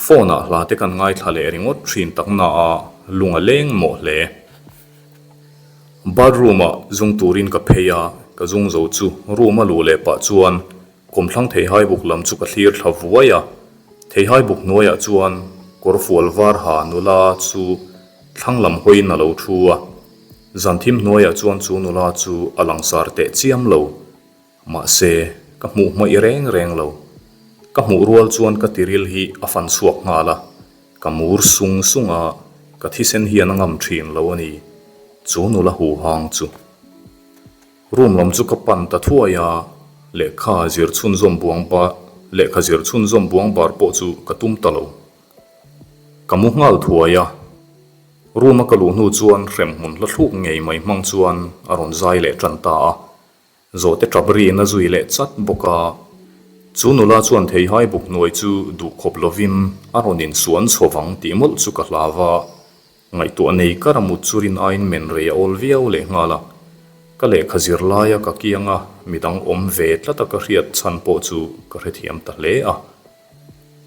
phone ah hla te kan ngaithla leh ringawt thin tak na a, lung a leng mawh hle. Bathroom ah zung turin ka phei a, ka zung zo chu room a luh leh pah chuan Kawmthlang theihai buk lam chu ka thlir thla vuai a, theihai buk hnuaiah chuan kawrfual var ha nula chu thlang lam hawiin a lo thu a, zanthim hnuaiah chuan chu nula chu a langsar teh chiam lo. Mahse, ka hmuh hmaih reng reng lo. Ka hmuh rual chuan ka tiril hi a fan chhuak nghal a, ka mur sung sung a, ka thisen hian a ngam thin lo a ni, chu nula huhang chu. Room lam chu ka pan ta thuai a, lehkha zir chhunzawm buang ba lehkha zir chhunzawm buang bar pawh chu ka tum ta lo. Ka mu nghal thuai a, room a ka luh hnu chuan hremhmun hla thluk ngei mai hmang chuan a rawn zai leh tan ta a, zawhte tap riin a zui leh chat bawk a. Chu nula chuan theihai buk hnuai chu duh khawp lovin a rawn insuan chho vang tih mawlh chu ka hlau a, Ngaihtuah nei kar a mut chu rin aiin men rei a awl viau leh nghal a, ka lehkha zir laia ka kianga midang awm ve tlata ka hriat chhan pawh chu ka hrethiam ta hle a.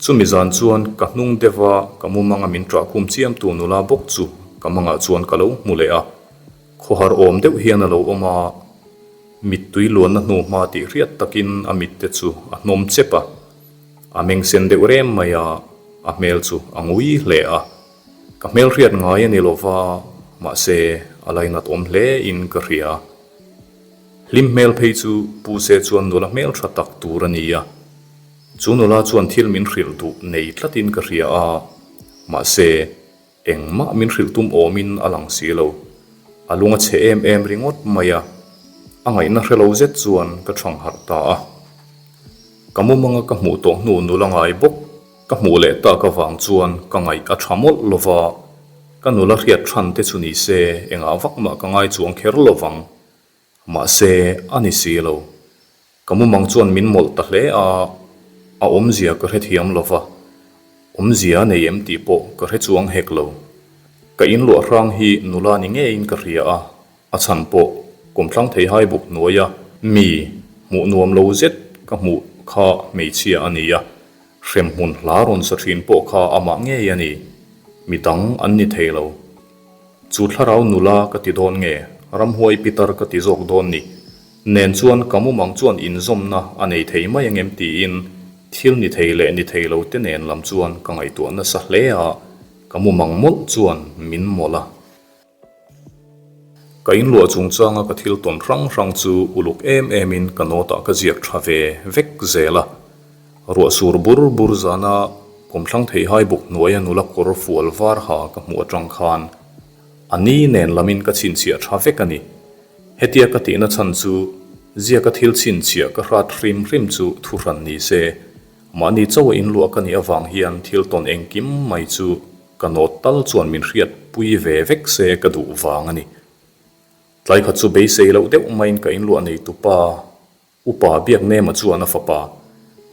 Chumi zan chuan ka hnung deuha ka mumanga min ṭahkhum chiamtu nula bawk chu ka mangah chuan ka lo hmu leh a, khawhar awm deuh hian a lo awm a, mittui luanna hnu hma tih hriat takin a mitte chu a hnawm chep a, a meng sen deuh rem mai a, a hmel chu a ngui hle a. Ka hmelhriat ngai a ni lo va, mahse a lainat awm hle in ka hria. Hlim hmel phei chu pu se chuan nula hmel tha tak tur a ni a. Chu nula chuan thil min hrilh duh nei tlatin ka hria a, mahse, engmah min hrilh tum awmin a lang si lo. A lung a chhe em em ringawt mai a, a ngaihna hre lo zet chuan ka thang harh ta a. Ka mumanga ka hmuh tawh hnu nula ngai bawk ka hmuh leh tak avang chuan ka ngaih a tha mawlh lo va, ka nula hriat than te chu ni se engah vak mah ka ngai chuang kher lo vang. Mahse, a ni si lo. Ka mumang chuan min mawlh ta hle a, a awmzia ka hrethiam lo va, awmzia a nei em tih pawh ka hre chuang hek lo. Ka inluah hrang hi nula ni ngeiin ka hria a, a chhan pawh kumthlang theihai buk hnuaia mi hmuh nuam lo zet ka hmuh kha hmeichhia a ni a, hremhmun hla rawn sa thin pawh kha amah ngei a ni. Midang an ni thei lo. Chu thlarau nula ka ti dawn nge, ramhuai pitar ka ti zawk dawn ni. Nen chuan ka mumang chuan inzawmna a nei thei mai angem tiin thil ni thei leh ni thei lo te nen lam chuan ka ngaihtuah nasa hle a, ka mumang mawlh chuan min mawlh a. Ka inluah chungchanga ka thil tawn hrang hrang chu uluk em emin ka note ah ka ziak tha ve vek zel a. Ruah sur bur bur zana kawmthlang theihai buk hnuaia nula kawr fual var ha ka hmuh atang khan a ni nen lamin ka chhinchhiah tha vek a ni. Hetia ka tihna chhan chu ziaka thil chhinchhiah ka hrat hrim hrim chu thuhran ni se, mahni chauha inluah ka nih avang hian thil tawn engkim mai chu ka nawt tal chuan min hriat pui ve vek se ka duh vang a ni. Tlai khat chu beisei loh deuh maiin ka inluah nei tupa Upa Biaknema chuan a fapa,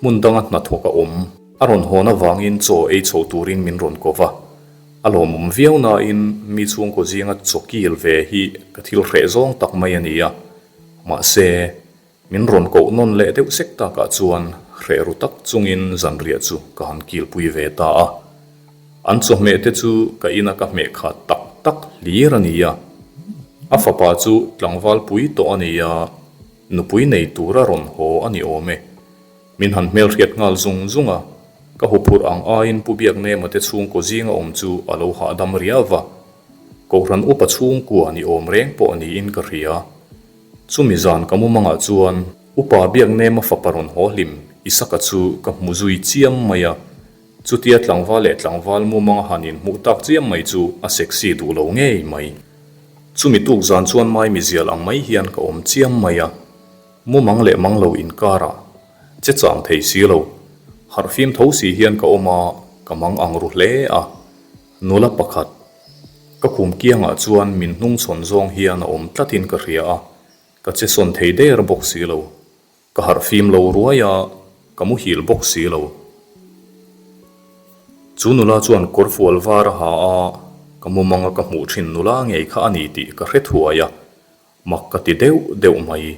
hmun danga hnathawk a awm, a rawn hawn avangin chaw ei chho turin min rawn ko va. A lawmawm viau nain mi chhungkaw zinga chaw kil ve hi ka thil hreh zawng tak mai a ni a. Mahse, min rawn koh nawn leh deuh sek takah chuan hreh ru tak chungin zanriah chu ka han kilpui ve ta a. An chawhmeh te chu ka ina ka hmeh khat tak tak hlir a ni a. A fapa chu tlangval pui tawh a ni a. Nupui nei tur a rawn haw a ni awm e. Min han hmelhriat nghal zung zung a, ka huphurh ang aiin Pu Biaknema te chhungkaw zinga awm chu a lo hahdam riau va. Kohhran upa chhungkua ni awm reng pawh niin ka hria. Chumi zan ka mumangah chuan Upa Biaknema fapa rawn haw hlim Isaka chu ka hmu zui chiam mai a, chutia tlangval leh tlangval mumanga han inhmuh tak chiam mai chu a sexy duh lo ngei mai. Chumi tuk zan chuan maimi zial ang mai hian ka awm chiam mai a, mumang leh mang lo inkarah che chang thei si lo, harh fim tho si hian ka awm a, ka mang ang ru hle a. Nula pakhat, ka khum kiangah chuan min hnungchhawn zawng hian a awm tlatin ka hria a, ka che sawn thei der bawk si lo. Ka harh fim lo ruai a, ka muhil bawk si lo. Chu nula chuan kawr fual var a ha a, ka mumanga ka hmuh thin nula ngei kha a ni tih ka hre thuai a, mak ka ti deuh deuh mai.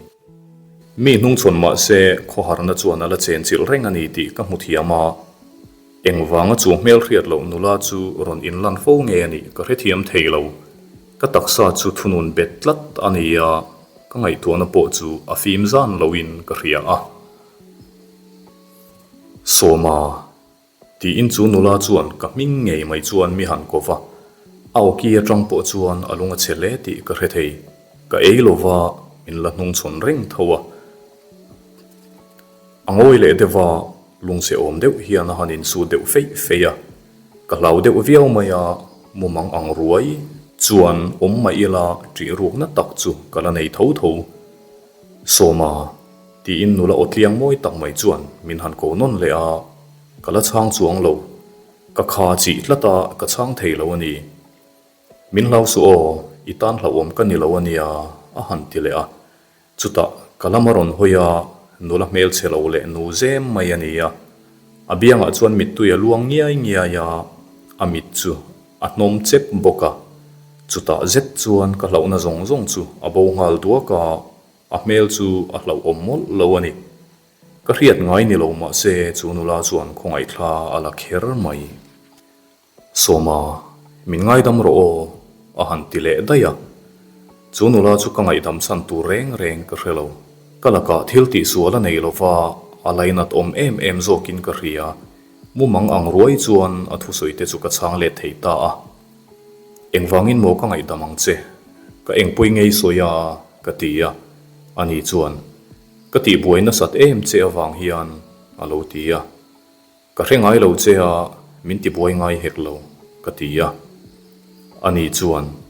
Mi hnungchhawn mah se khawharna chuan a la chenchilh reng a ni tih ka hmu thiam a, engvanga chu hmelhriat loh nula chu rawn inlan fo nge a nih ka hrethiam thei lo. Ka taksa chu thunun bet tlat a ni a, ka ngaihtuahna pawh chu a fim zan loin ka hria a. Sawma, tiin chu nula chuan ka hming ngei mai chuan mi han ko va, a awki atang pawh chuan a lung a chhe hle tih ka hre thei. Ka ei lova min la hnungchhawn reng tho a. A ngawi leh deuh a, lungchhe awm deuh hian a han insut deuh feih feih a. Ka hlau deuh viau mai a, mumang ang ruai chuan awm mah ila ṭih rukna tak chu ka la nei tho tho. Sawma, tiin nula aw tliang mawi tak mai chuan min han ko nawn leh a, ka la chhang chuang lo. Ka kha chih tlat a, ka chhang thei lo a ni. Min hlau suh aw, i tan hlauhawm ka ni lo a nia, a han ti leh a. Chutah ka lam a rawn hawi a, nula hmelchhe lo leh nu zem mai a ni a. A biangah chuan mittui a luang ngiai ngiai a, a mit chu a hnawm chep bawk a. Chutah zet chuan ka hlauhna zawng zawng chu a bo nghal duak a, a hmel chu a hlauhawm mawlh lo a ni. Ka hriat ngai ni lo mahse chu nula chuan khawngaihthla a la kher mai. Sawma, min ngaidam rawh aw, a han ti leh daih a. Chu nula chu ka ngaihdam chhan tur reng reng ka hre lo. Ka lakah thil tihsual a nei lova, a lainat awm em em zawkin ka hria. Mumang ang ruai chuan a thusawi te chu ka chhang let thei ta a. Engvangin maw ka ngaihdam ang che? Ka engpui ngei sawi a, ka ti a. Ani chuan, Ka tihbuai nasat em che avang hian, a lo ti a. Ka hre ngai lo che a, min tibuai ngai hek lo, ka ti a. Ani chuan,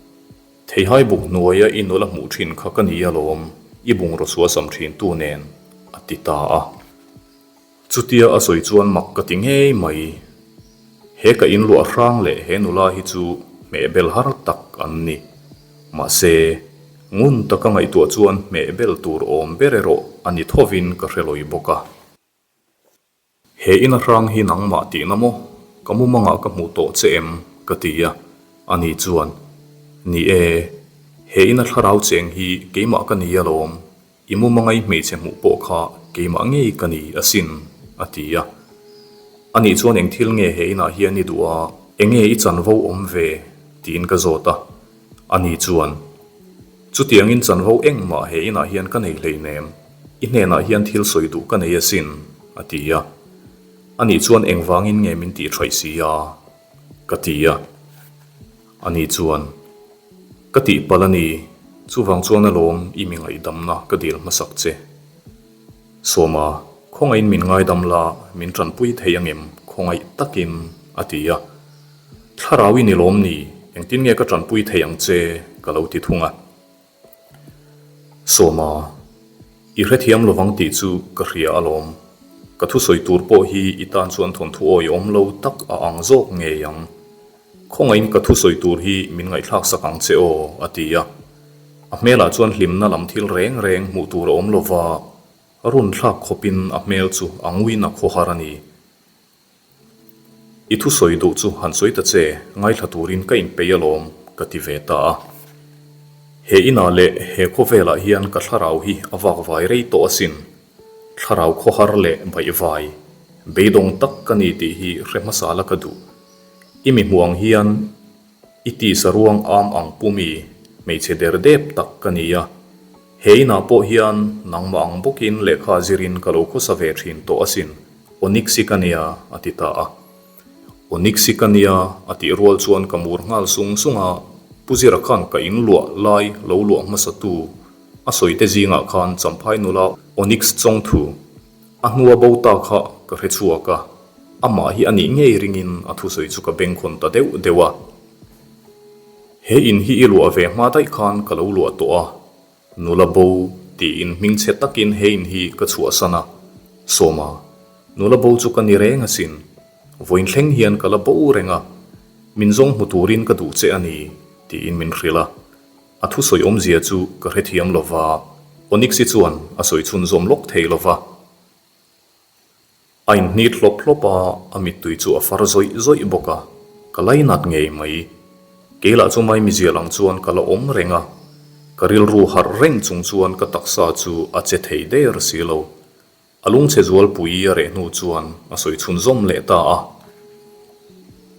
Theihai buk hnuaia i nula hmuh thin kha ka ni alawm, i bungraw suasam thintu nen, a ti ta a. Chutia a sawi chuan mak ka ti ngei mai. He ka inluah hrang leh he nula hi chu hmehbel har tak an ni. Mahse, ngun taka ngaihtuah chuan hmehbel tur awm ber erawh a ni thovin ka hre lawi bawk a. He ina hrang hi nangmah tihna maw? Ka mumangah ka hmuh tawh che em? ka ti a. Ani chuan, Ni e, he ina thlarau cheng hi keimah ka ni alawm, I mumangai hmeichhe hmuh pawh kha keimah ngei ka ni asin, a ti a. Anih chuan eng thil nge he inah hian i duh a, enge i chanvo awm ve? tiin ka zawt a. Ani chuan, Chutiangin chanvo engmah he inah hian ka nei hleinem, i hnenah hian thil sawi duh ka nei asin, a ti a. Anih chuan engvangin nge min tih thaih si a? ka ti a. Ani chuan, Ka tihpalh a ni, chuvang chuan alawm i mi ngaihdamna ka dil hmasak che. Sawma, khawngaihin min ngaidam la, min tanpui thei angem khawngaih takin, a ti a. Thlarau i ni lawm ni, engtin nge ka tanpui thei ang che, ka lo ti thung a. Sawma, i hrethiam lovang tih chu ka hria alawm. Ka thusawi tur pawh hi i tan chuan thawnthu awi awm lo tak a ang zawk ngei ang. Khawngaihin ka thusawi tur hi min ngaihthlak sak ang che aw, a ti a. A hmelah chuan hlimna lam thil reng reng hmuh tur a awm lova, run thlak khawpin a hmel chu a nguina khawhar a ni. I thusawi duh chu han sawi ta che, ngaithla turin ka inpeih alawm, ka ti ve ta a. He inah leh he khawvelah hian ka thlarau hi a vakvai rei tawh asin. Thlarau khawhar leh baihvai, beidawng tak ka ni tih hi hre hmasa la ka duh. I mi hmuh ang hian i tisa ruang am ang pumi hmeichhe der dep tak ka ni a. He inah pawh hian nangmah ang bawkin lehkha zirin ka lo khawsa ve thin tawh asin, Onyx i ka nia, a ti ta a. Onyx i ka nia, a tih rual chuan ka mur nghal sung sung a, Pu Zira khan ka in luah lai lo luah hmasa tu a sawi te zingah khan Champhai nula Onyx chawngthu a hnua bo ta kha ka hre chhuak a, amah hi a nih ngei ringin a thusawi chu ka bengkhawn ta deuh deuh a. He in hi i luah ve hma daih khan ka lo luah tawh a, Nula bo tiin hmingchhe takin he in hi ka chhuahsan a, Sawma, nula bo chu ka ni reng asin, vawiin thleng hian ka la bo reng a, min zawng hmu turin ka duh che a ni, tiin min hrilh a. A thusawi awmzia chu ka hrethiam lo va, Onyx-i chuan a sawi chhunzawm lawk thei lo va. A inhnit hlawp hlawp a, a mittui chu a far zawih zawih bawk a, ka lainat ngei mai. Kei lah chu maimizial ang chuan ka la awm reng a, ka rilru harh reng chung chuan ka taksa chu a che thei der si lo. A lungchhe zualpui a reh hnu chuan a sawi chhunzawm leh ta a.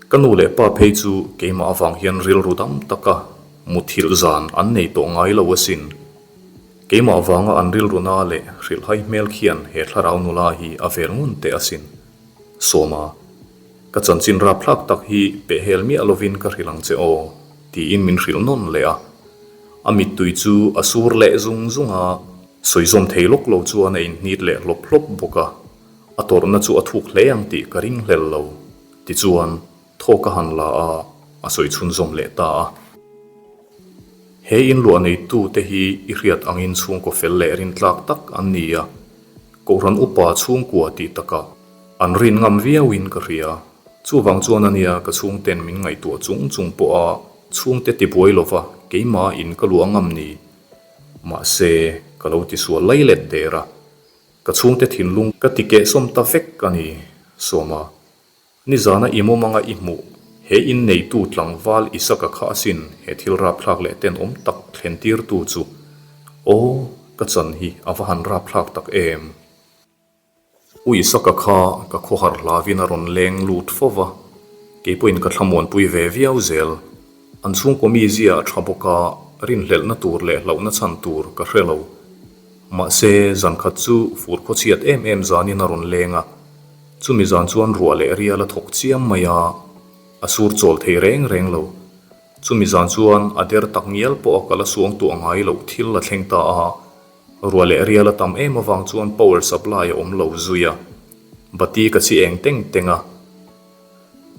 Ka nu leh pa phei chu keimah avang hian rilru dam taka muthilh zan an nei tawh ngai lo asin. Keimah vanga an rilru na leh hrilhhai hmel khian he thlarau nula hi a vel ngun teh asin. Sawma, ka chanchin rapthlak tak hi pehhel miah lovin ka hrilh ang che aw, tiin min hrilh nawn leh a. A mittui chu a sur leh zung zung a, sawizawm thei lawk lo chuan a inhnit leh hlawp hlawp bawk a. A tawrhna chu a thuk hle ang tih ka ringhlel lo. Tichuan, Thawk a han la a, a sawi chhunzawm leh ta a. He inluah neitute hi i hriat angin chhungkaw fel leh rintlak tak an ni a, Kohhran upa chhungkua tih takah an rin ngam viauin ka hria. Chuvang chuan a nia ka chhungten min ngaihtuah chung chung pawha chhungte tibuai lova keimah in ka luah ngam ni. Mahse, ka lo tisual lai let der a, ka chhungte thinlung ka ti kehsawm ta vek a ni, Sawma. Nizana i mawmanga i hmuh, he in neitu tlangval Isaka kha asin he thil rapthlak leh tenawm tak thlentirtu chu. Aw, ka chan hi a va han rapthlak tak em! U Isaka kha ka khawhar hlavin a rawn leng lut fo va, kei pawhin ka thlamuanpui ve viau zel. An chhungkaw mizia a tha bawk a, rinhlelhna tur leh hlauhna chhan tur ka hre lo. Mahse, zan khat chu fur khawchhiat em em zanin a rawn leng a. Chumi zan chuan ruah leh rial a thawk chiam mai a, a sur chawl thei reng reng lo. Chumi zan chuan a der tak ngial pawh a kal a suang tuah ngai loh thil a thleng ta a. Ruah leh rial a tam em avang chuan power supply a awm lo zui a, bati ka chi eng teng teng a.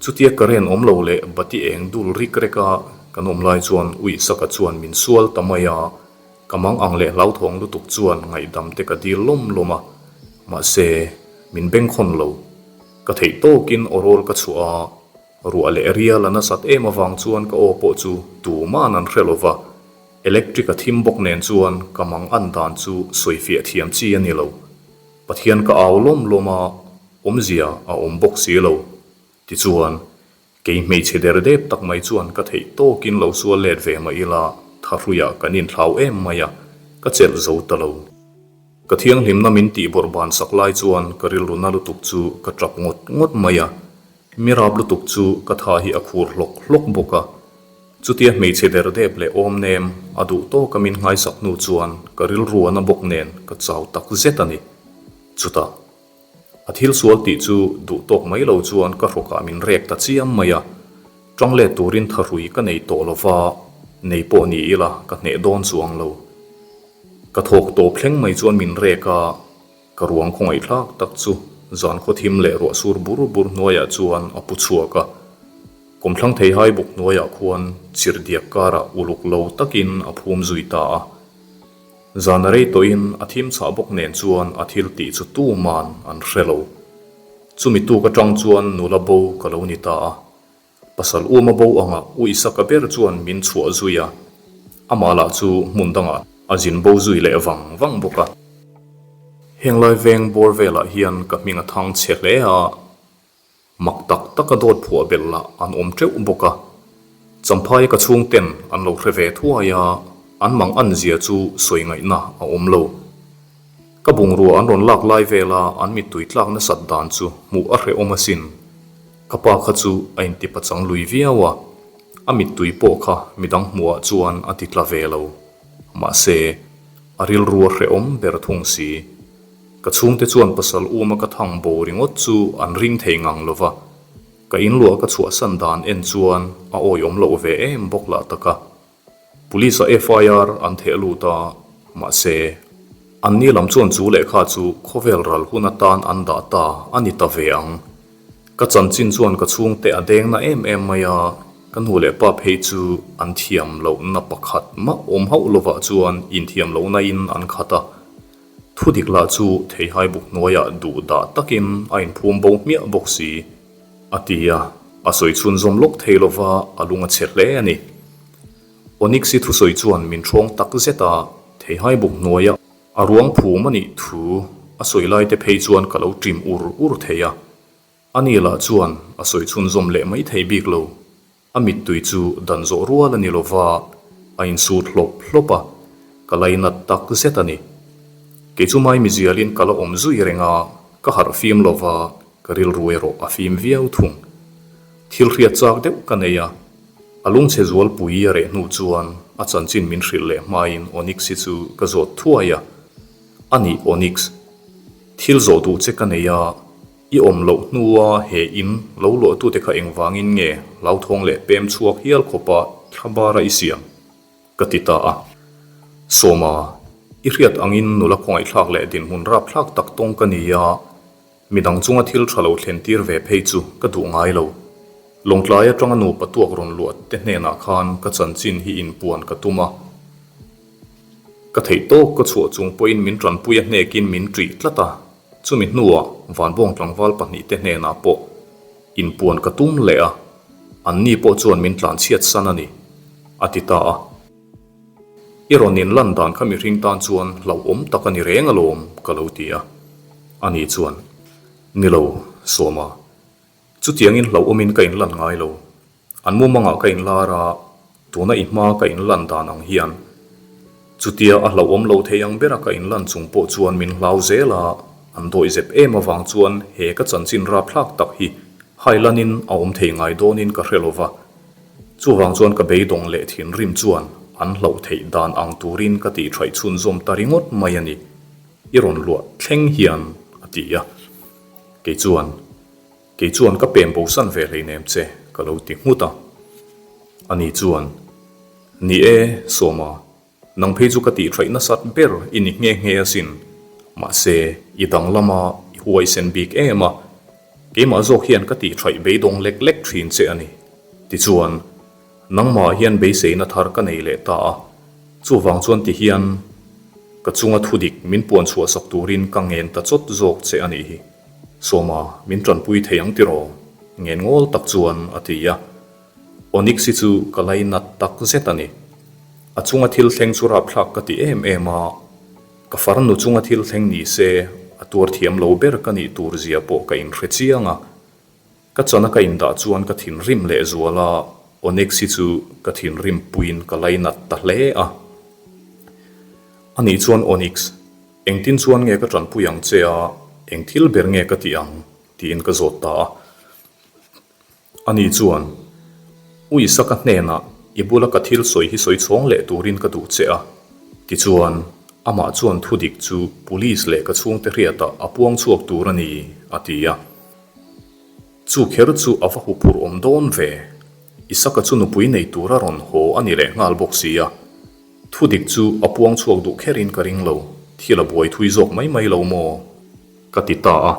Chutia current awm lo leh bati eng dul rik rek a kan awm lai chuan Uihsaka chuan min sual ta mai a, ka mang ang leh hlauthawng lutuk chuan ngaihdam te ka dil lawm lawm a, mahse min bengkhawn lo. Ka theih tawkin awrawl ka chhuah a, Ruah leh rial a nasat em avang chuan ka aw pawh chu tuman an hre lo va, electric a thim bawk nen chuan ka mang an dan chu sawifiah thiam chi a ni lo. Pathian ka au lawm lawm a, awmzia a awm bawk si lo. Tichuan, kei hmeichhe der dep tak mai chuan ka theih tawkin lo sual let ve mah ila thahruiah kan inthlau em mai a, ka chelh zo ta lo. Ka thianghlimna min tih bawrh ban sak lai chuan ka rilru na lutuk chu ka tap ngawt ngawt mai a, Mi rap lutuk chu ka tha hi a khur hlawk hlawk bawk a. Chutia hmeichhe der dep leh awm nem a duh tawka min nghaisak hnu chuan ka rilru a na bawk nen ka chau tak zet a ni. Chutah, a thil sual tih chu duh tawk mai lo chuan ka hrawkah min rek ta chiam mai a. Tang let turin thahrui ka nei tawh lo va, nei pawh ni ila ka hneh dawn chuang lo. Ka thawk tawp thleng mai chuan min rek a. Ka ruang khawngaihthlak tak chu zan khawthim leh ruah sur bur bur hnuaiah chuan a pu chhuak a. Kawmthlang theihai buk hnuaiah khuan chirhdiak karah uluk lo takin a phum zui ta a. Zan a rei tawhin a thim chhah bawk nen chuan a thil tih chu tuman an hre lo. Chumi tuk atang chuan nula bo ka lo ni ta a. Pasal uma bo anga U Isaka ber chuan min chhuah zui a, amah lah chu hmun dangah a zin bo zui leh vang vang bawk a. Henglai veng bawr velah hian ka hming a thang chhe hle a, mak tak taka dawt phuah belh lah an awm teuh bawk a. Champhaia ka chhungten an lo hre ve thuai a, an mang an zia chu sawi ngaihna a awm lo. Ka bungrua an rawn lak lai vela an mittui tlak nasat dan chu hmuh a hrehawm asin. Ka pa kha chu a inti pachang lui viau a, a mittui pawh kha midang hmuhah chuan a ti tla ve lo. Mahse, a rilru a hrehawm ber thung si. Ka chhungte chuan pasal uma ka thang bo ringawt chu an ring thei ngang lo va, ka inluah ka chhuahsan dan en chuan a awihawm loh ve em bawk lah tak a. Police-a FIR an theh lut a, mahse, anni lam chuan chu lehkha chu khawvel ral hun atan an dah ta a ni ta ve ang. Ka chanchin chuan ka chhungte a deng na em em mai a, ka nu leh pa phei chu an thiam lohna pakhat mah awm hauh lovah chuan inthiam lohna in an khat a. Thudik lah chu theihai buk hnuaiah duh dah takin a inphum bo hmiah bawk si. A ti a, a sawi chhunzawm lawk thei lova a lung a chhe hle a ni. Onyx-i thusawi chuan min ṭhawng tak zet a, theihai buk hnuaia a ruang phum a nih thu a sawi lai te phei chuan ka lo ṭim ur ur thei a. Ani lah chuan a sawi chhunzawm leh mai thei bik lo. A mittui chu dan zawh rual a ni lova, a insut hlawp hlawp a, ka lainat tak zet a ni. Kei chu mai mizialin ka la awm zui reng a, ka harh fim lova, ka rilru erawh a fim viau thung. Thil hriat chak deuh ka nei a, a lungchhe zualpui a reh hnu chuan a chanchin min hrilh leh hmain Onyx hi chu ka zawt thuai a, A nih Onyx, thil zawh duh che ka nei a, I awm loh hnua he in lo luahtute kha engvangin nge hlauthawng leh pem chhuak hial khawpa thlabara i siam? Ka ti ta a. Sawma, i hriat angin nula khawngaihthlak leh dinhmun rapthlak tak tawng ka ni a, midang chunga thil tha lo thlen tir ve phei chu ka duh ngai lo. Lawngtlai atanga nupa tuak rawn luah te hnenah khan ka chanchin hi inpuan ka tum a. Ka theih tawk ka chhuah chung pawhin min tanpui a hnekin min ṭih tlat a. Chumi hnuah Vanbawng tlangval pahnihte hnenah pawh inpuan ka tum leh a, anni pawh chuan min tlanchhiat san a ni, a ti ta a. I rawn inlan dan kha mihring tan chuan hlauhawm tak a ni reng alawm, ka lo ti a. Ani chuan, Ni lo, Sawma, chutiangin hlauhawmin ka inlan ngai lo. An mumangah ka inlar a, tuna i hma ka inlan dan ang hian chutia a hlauhawm lo thei ang bera ka inlan chung pawh chuan min hlau zel a, an dawihzep em avang chuan he ka chanchin rapthlak tak hi hailanin a awm thei ngai dawnin ka hre lova. Chuvang chuan ka beidawng leh thinrim chuan an hlauh theih dan ang turin ka tih thaih chhunzawm ta ringawt mai a ni, i rawn luah thleng hian a ti a. Kei chuan. Kei chuan ka pem bosan ve hleinem che ka lo ti nghut a. Ani chuan, Ni e, Sawma. Nang phei chu ka tih hraih nasat ber i ni nghe nghe asin. Mahse, i danglam a, i huaisen bik em a. Keimah zawk hian ka tih hraih beidawng lek lek thin che a ni. Tichuan, nangmah hian beiseina thar ka nei leh ta a. Chuvang chuan ti hian ka chunga thudik min puan chhuahsak turin ka ngen ta chawt zawk che a nih hi. Sawma, min tanpui thei ang tiraw? Ngen ngawl tak chuan a ti a. Onyx hi chu ka lainat tak zet a ni. A chunga thil thleng chu rapthlak ka ti em em a, ka farnu chunga thil thleng ni se a tuar thiam lo ber ka nih tur zia pawh ka inhre chiang a. Ka chana ka indah chuan ka thinrim leh zual a, Onyx hi chu ka thinrim puiin ka lainat ta hle a. Anih chuan Onyx, engtin chuan nge ka tanpui ang che a, eng thil ber nge ka tih ang? tiin ka zawt ta a. Ani chuan, U Isaka hnenah i bula ka thil sawi hi sawi chhawng leh turin ka duh che a. Tichuan, amah chuan thudik chu police leh ka chhungte hriatah a puang chhuak tur a ni, a ti a. Chu kher chu a va huphurh awm dawn ve. Isaka chu nupui nei tura rawn haw a ni leh nghal bawk si a. Thudik chu a puang chhuak duh kherin ka ring lo, thil a buai thui zawk mai mai lo maw? Ka ti ta a.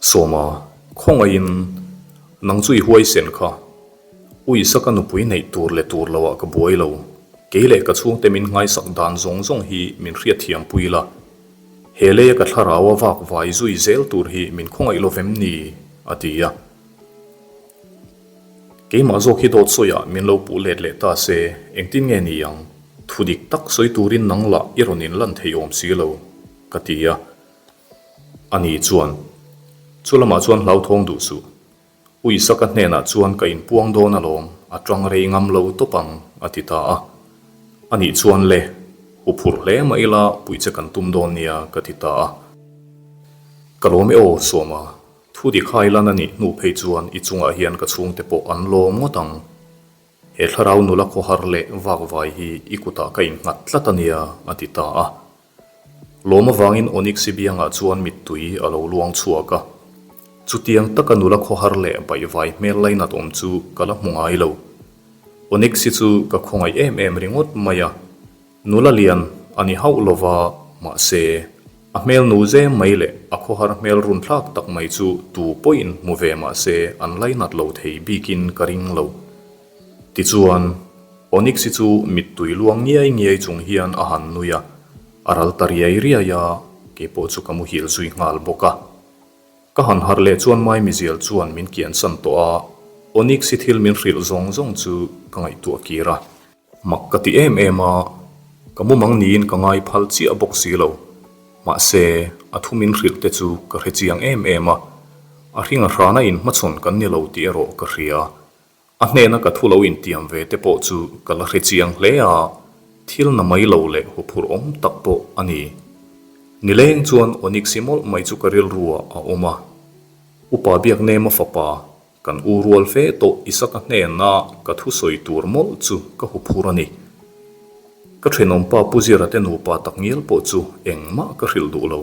Sawma, khawngaihin nang chu i huaisen kha. U Isaka nupui neih tur leh tur loah ka buai lo. Kei leh ka chhungte min nghaisak dan zawng zawng hi min hriatthiam pui la. He leia ka thlarau a vak vai zui zel tur hi min khawngaih lo vem ni? a ti a. Keimah zawk hi dawt sawiah min lo puh let leh ta se, engtin nge ni ang? Thu dik tak sawi turin nang lah i rawn inlan thei awm si lo, ka ti a. Ani chuan, Chu lamah chuan hlauthawng duh suh. U Isaka hnenah chuan ka inpuang dawn alawm, a tang rei ngam lo tawp ang, a ti ta a. Anih chuan le, hu phurh hle mah ila puih che kan tum dawn nia, ka ti ta a. Ka lawm e aw, Sawma, thu dik hai lan a nih hnu phei chuan i chungah hian ka chhungte pawh an lawm ngawt ang. He thlarau nula khawhar leh vakvai hi i kutah ka innghat tlat a nia, a ti ta a. Lawm avangin Onyx-i biangah chuan mittui a lo luang chhuak a. Chutiang taka nula khawhar leh baihvai hmel lainat awm chu ka la hmu ngai lo. Onyx-i chu ka khawngaih em em ringawt mai a. Nula lian a ni hauh lova, mahse, a hmel nu zem mai leh a khawhar hmel runthlak tak mai chu tu pawhin hmu ve mahse an lainat lo thei bikin ka ring lo. Tichuan, Onyx-i chu mittui luang ngiai ngiai chung hian a han nui a, a ral ta riai riai a, keipawh chu ka muhil zui nghal bawk a. Ka han harh leh chuan Maimizial chuan min kiansan tawh a, Onyx-i thil min hrilh zawng zawng chu ka ngaihtuah kir a. Mak ka ti em em a, ka mumang niin ka ngai phal chiah bawk si lo. Mahse, a thu min hrilh te chu ka hre chiang em em a, a hringa hrana inhmachhawn kan ni lo tih erawh ka hria. A hnena ka thu lo intiam ve te pawh chu ka la hre chiang hle a, thil na mai lo leh huphurh awm tak pawh a ni. Nileng chuan Onyx-i mawlh mai chu ka rilruah a awm a. Upa Biaknema fapa, kan u rual fe tawh Isaka hnena ka thu sawi tur mawlh chu ka huphurh a ni. Ka thenawmpa Pu Zira te nupa takngial pawh chu engmah ka hrilh duh lo.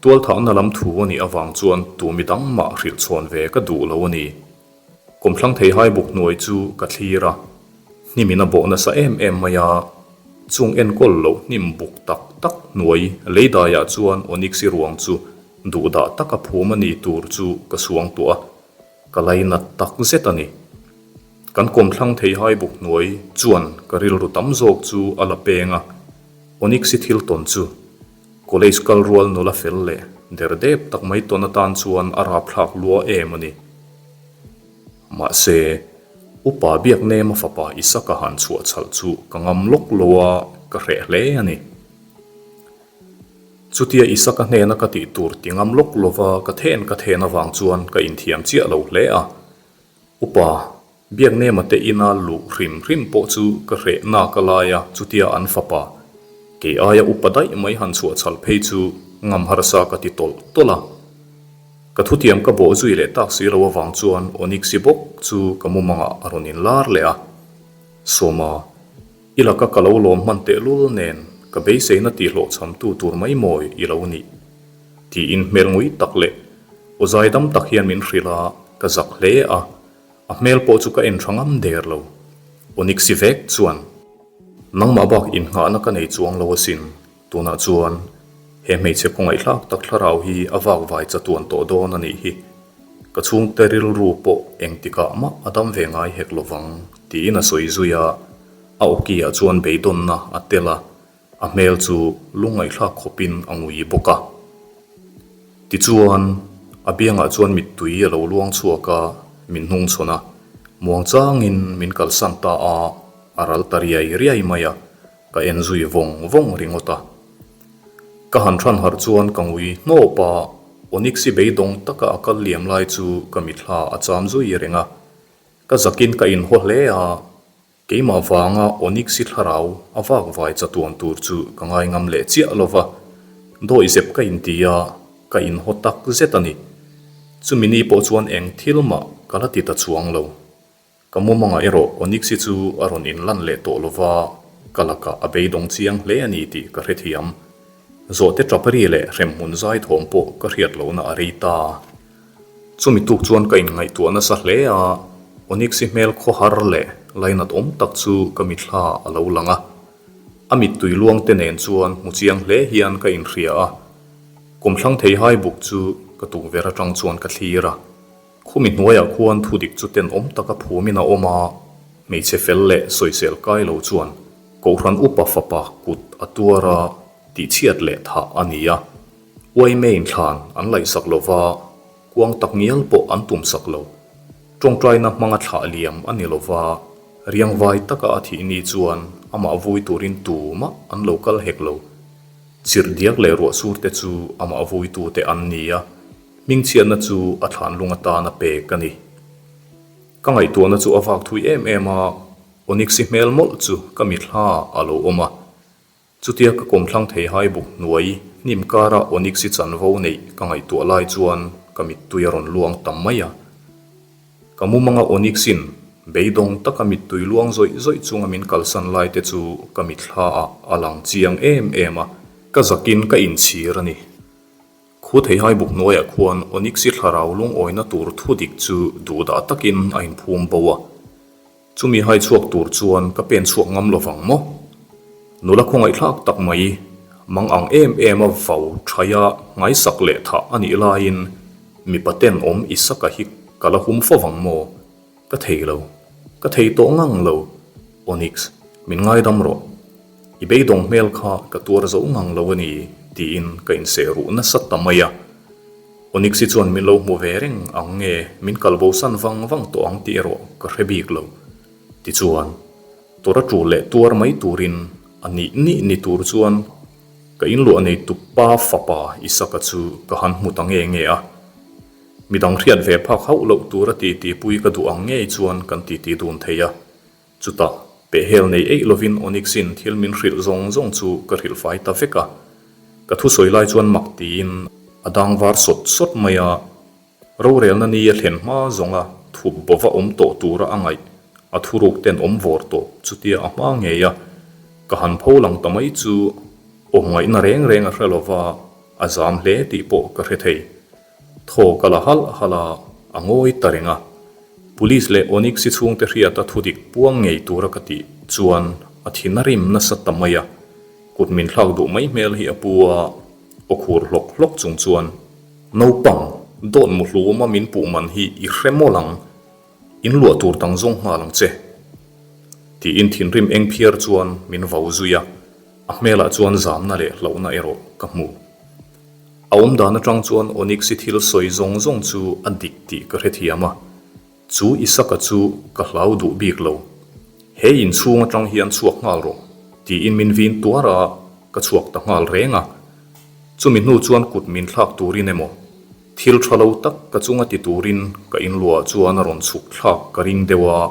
Tualthahna lam thu a nih avang chuan tu midang mah hrilh chhawn ve ka duh lo a ni. Kawmthlang theihai buk hnuai chu ka thlir a, hnimin a bawh nasa em em mai a, chung enkawl loh hnim buk tak tak hnuai leidaiah chuan Onyx-i ruang chu duhdah taka phum a ni tur chu ka suang tuah a, ka lainat tak zet a ni. Kan kawmthlang theihai buk hnuai chuan ka rilru tam zawk chu a la peng a, Onyx-i thil tawn chu College kal rual nula fel leh derdep tak mai tawn atan chuan a rapthlak lua em a ni. Mahse, Upa Biaknema fapa Isaka han chhuah chhalh chu ka ngam lawk lo a, ka hreh hle a ni. Chutia Isaka hnena ka tih tur ti ngam lawk lova ka then ka then avang chuan ka inthiam chiah lo hle a. Upa Biaknema te ina luh hrim hrim pawh chu ka hreh nak a lai a, chutia an fapa, kei aia upa daih mai han chhuah chhal phei chu ngam harsa ka ti tawlh tawlh a. Ka thutiam ka bawh zui leh tak si lo avang chuan Onyx-i bawk chu ka mumangah a rawn inlar leh a. Sawma, i laka ka lo lawm hman tehlul nen ka beiseina tihhlawhchhamtu tur mai mawi i lo nih? Tiin hmel ngui tak leh aw zaidam tak hian min hrilh a, ka zak hle a. A hmel pawh chu ka en tha ngam der lo. Onyx-i vek chuan. Nangmah bak innghahna ka nei chuang lo asin, tunah chuan he hmeichhe khawngaihthlak tak thlarau hi a vakvai chatuan tawh dawn a nih hi. Ka chhungte rilru pawh engtikah mah a dam ve ngai hek lovang, tiin a sawi zui a, a awki-ah chuan beidawnna a tel a. A hmel chu lungngaihthlak khawpin a ngui bawk a. Tichuan, a biangah chuan mittui a lo luang chhuak a, min hnungchhawn a. Muangchangin min kalsan ta a, a ral ta riai riai mai a, ka en zui vawng vawng ringawt a. Ka han than harh chuan ka ngui hnawp a, Onyx-i beidawng taka a kal liam lai chu ka mithla a cham zui reng a. Ka zakin ka inhaw hle a. Keimah vanga Onyx-i thlarau a vak vai chatuan tur chu ka ngai ngam leh chiah lo va, dawihzep ka inti a, ka inhaw tak zet a ni. Chumi ni pawh chuan eng thil mah ka la ti ta chuang lo. Ka mumangah erawh Onyx-i chu a rawn inlan leh tawh lo va, ka lakah a beidawng chiang hle a ni tih ka hrethiam. Zawhte ṭap ri leh hremhmun zai thawm pawh ka hriat lohna a rei ta. Chumi tuk chuan ka inngaihtuah nasa hle a, Onyx-i hmel khawhar leh lainat awm tak chu ka mithla a lo lang a. A mittui luang te nen chuan hmu chiang hle hian ka inhria a, kawmthlang theihai buk chu ka tukverh atang chuan ka thlir a. Khumi hnuaiah khuan thudik chu tenawm taka phumin a awm a, hmeichhe fel leh sawisel kai lo chuan Kohhran upa fapa kut a tuar a, tihchhiat leh thah a ni a. Uaimeiin thlan an laihsak lo va, kuang tak ngial pawh an tumsak lo. Tawngtaina hmanga thlah liam a ni lo va, riangvai taka a thih ni chuan amah vui turin tumah an lo kal hek lo. Chirh diak leh ruahsur te chu amah vuitute an ni a, hmingchhiatna chu a thlanlung atana pek a ni. Ka ngaihtuahna chu a vak thui em em a, Onyx-i hmel mawlh chu ka mithla a lo awm a. Chutia ka kawmthlang thei hai buk hnuai hnim kara Onyx-i chanvo neih ka ngaihtuah lai chuan ka mittui a rawn luang ta mai a. Ka mumanga Onyx-in beidawng taka mittui luang zawih zawih chunga min kalsan lai te chu ka mithla ah a lang chiang em em a, ka zakin ka inchhir a ni. Khu theihai buk hnuaiah khuan Onyx-i thlarau lungawina tur thudik chu duhdah takin a inphum bo a. Chumi hai chhuak tur chuan ka pen chhuak ngam lo vang maw? Nula khawngaihthlak tak mai, mang ang em em a vau thaia ngaisak leh thah a nih laiin mipa tenawm Isaka hi ka la hum fo vang maw? Ka thei lo. Ka thei tawh ngang lo. Onyx, min ngaidam rawh. I beidawng hmel kha ka tuar zo ngang lo a ni, tiin ka inseh ruh nasa ta mai a. Onyx-i chuan min lo hmu ve reng ang nge min kal bosan vang vang tawh ang tih erawh ka hre bik lo. Tichuan, tawrh a tul leh tuar mai turin a nih nih ni tur chuan ka inluah nei tupa fapa Isaka chu ka han hmu ta nge nge a. Midang hriat ve phak hauh loh tura titipui ka duh ang ngei chuan kan titi dun thei a. Chutah, pehhel nei eih lovin Onyx-in thil min hrilh zawng zawng chu ka hrilh fai ta vek a. Ka thusawi lai chuan mak tiin a dang var sawt sawt mai a. Rorelna ni a thlen hma zawnga thup bova awm tawh tura a ngaih, a thuruk ten awm vawr tawh chutia a hma ngei a. Ka han pho lang ta mai chu awm ngaihna reng reng a hre lova, a zam hle tih pawh ka hre thei. Thaw ka la halh halh a, a ngawi ta reng a. Police leh Onyx-i chhungte hriata thudik puang ngei tura ka tih chuan a thin a rim nasa ta mai a. Kut min thlak duh mai hmel hi a pu a, aw khur hlawk hlawk chung chuan, Naupang, dawt mu hluma min puh man hi i hre mawlh ang, in luah tur dang zawng nghal ang che. Tiin thinrim eng phiar chuan min vau zui a, a hmelah chuan zamna leh hlauhna erawh ka hmu. A awm dan atang chuan Onyx-i thil sawi zawng zawng chu a dik tih ka hrethiam a, chu Isaka chu ka hlau duh bik lo. He inchhung atang hian chhuak nghal rawh, tiin min vin tuar a, ka chhuak ta nghal reng a. Chumi hnu chuan kut min thlak turin emaw, thil tha lo tak ka chunga ti turin ka inluah chuan a rawn chhuk thlak ka ring deuh a,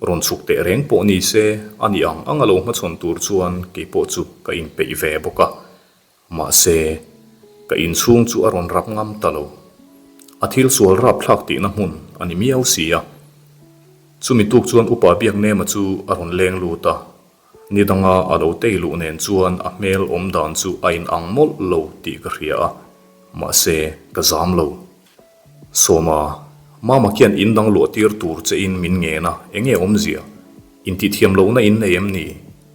rawn chhuk teh reng pawh ni se, a ni ang ang a lo hmachhawn tur chuan keipawh chu ka inpeih ve bawk a. Mahse, ka inchhung chu a rawn rap ngam ta lo. A thil sual rapthlak tihna hmun a ni miau si a. Chumi tuk chuan Upa Biaknema chu a rawn leng lut a, ni danga a lo tei luh nen chuan a hmel awm dan chu a inang mawlh lo tih ka hria a, mahse, ka zam lo. Sawma, Mama khian in dang luah tir tur che in min ngen a, enge awmzia? Intihthiam lohna in nei em ni?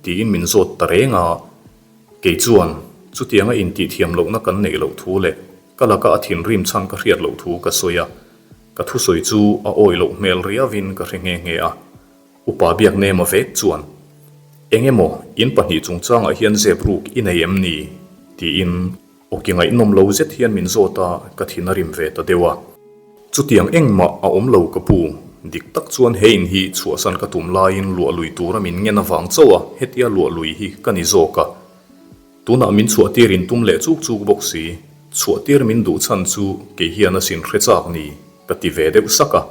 Tiin min zawt ta reng a. Kei chuan, chutianga intihthiam lohna kan neih loh thu leh ka laka a thinrim chhan ka hriat loh thu ka sawi a. Ka thusawi chu a awih loh hmel riauin ka hre nghe nghe a. Upa Biaknema vek chuan, Eng emaw, in pahnih chungchangah hian zep ruk i nei em ni? tiin awki ngaihnawm lo zet hian min zawt a, ka thin a rim ve ta deuh a. Chutiang engmah a awm lo ka pu, dik tak chuan he in hi chhuahsan ka tum laiin luah lui tura min ngen avang chauh a, hetia luah lui hi ka ni zawk a. Tunah min chhuahtir in tum leh chuk chuk bawk si, chhuahtir min duh chhan chu kei hian a sin hre chak ni, ka ti ve deuh sak a.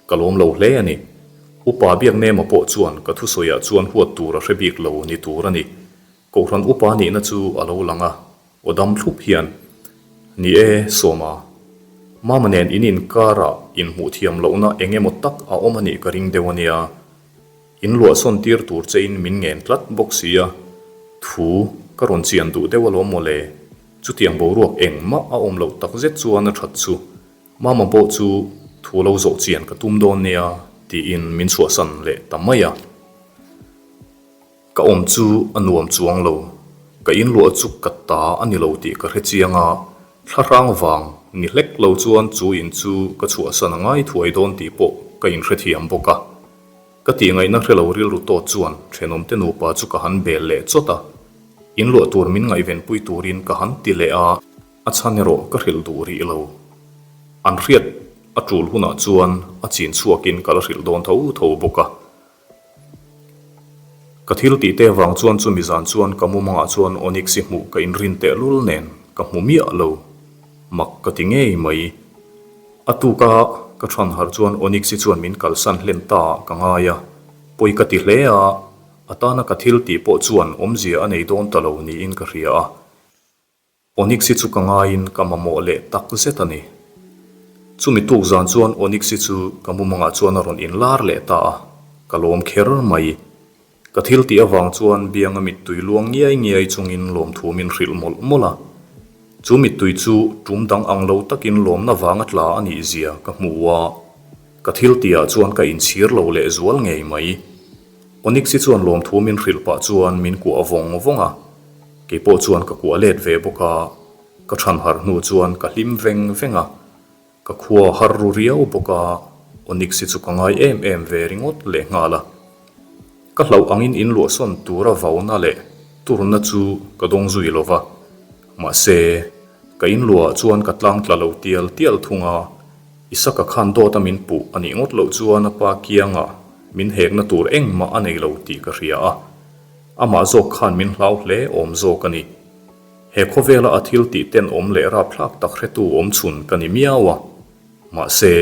Ka lawm lo hle a ni. Upa Biaknema pawh chuan ka thusawiah chuan huat tur a hre bik lo ni tur a ni. Kohhran upa nihna chu a lo lang a, aw dam thlup hian, Ni e, Sawma. Mama nen in inkarah inhmuh thiam lohna eng emaw tak a awm a nih ka ring deuh a nia. In luahsawn tir tur chein min ngen tlat bawk si a, thu ka rawn chian duh deuh alawm mawle. Chutiang boruak engmah a awm loh takzet chuan a that chu. Mama pawh chu thu lo zawh chian ka tum dawn nia tiin min chhuahsan leh ta mai a. Ka awm chu a nuam chuang lo, ka inluah chu ka ta a ni lo tih ka hre chiang a, thlahrang vang ni hlek lo chuan chu in chu ka chhuahsan a ngai thuai dawn tih pawh ka inhrethiam bawk a. Ka tih ngaihna hre lo rilru tawt chuan thenawmte nupa chu ka han bel leh chawt a, inluah tur min ngaihvenpui turin ka han ti leh a. A chhan erawh ka hrilh duh rih lo. An hriat a tul hunah chuan a chin chhuakin ka la hrilh dawn tho tho bawk a. Ka thil tih te vang chuan chumi zan chuan ka mumangah chuan Onyx i hmuh ka inrin tehlul nen ka hmu miah lo. Mak ka ti ngei mai. A tuka ka than harh chuan Onyx i chuan min kalsan hlen ta ah ka ngai a. Pawi ka ti hle a, a tana ka thil tih pawh chuan awmzia a nei dawn ta lo niin ka hria a. Onyx hi chu ka ngaiin ka mamawh leh tak zet a ni. Chumi tuk zan chuan Onyx hi chu ka mumangah chuan a rawn inlar leh ta a, ka lawm kher mai. Ka thil tih avang chuan bianga mittui luang ngiai ngiai chungin lawmthu min hrilh mawlh mawlh a. Chu mittui chu tum dang ang lo takin lawmna vanga tla a nih zia ka hmu a, ka thil tihah chuan ka inchhir lo leh zual ngei mai. Onyx hi chuan lawmthu min hrilh pah chuan min kuah vawng vawng a. Kei pawh chuan ka kuah let ve bawk a, ka than harh hnu chuan ka hlim veng veng a, ka khua har ru riau bawk a, Onyx hi chu ka ngai em em ve ringawt leh nghal a. Ka hlauh angin in luahsawn tura vauna leh turna chu ka dawng zui lo va, mahse, ka in luahah chuan ka tlang tla lo tial tial thung a, Isaka khan dawt a min puh a nih ngawt loh chuan a pa kiangah min hekna tur engmah a nei lo tih ka hria a. Amah zawk khan min hlau hle awm zawk a ni. He khawvela a thil tih ten awm leh rapthlak tak hretu awm chhun ka ni miau a. Mahse,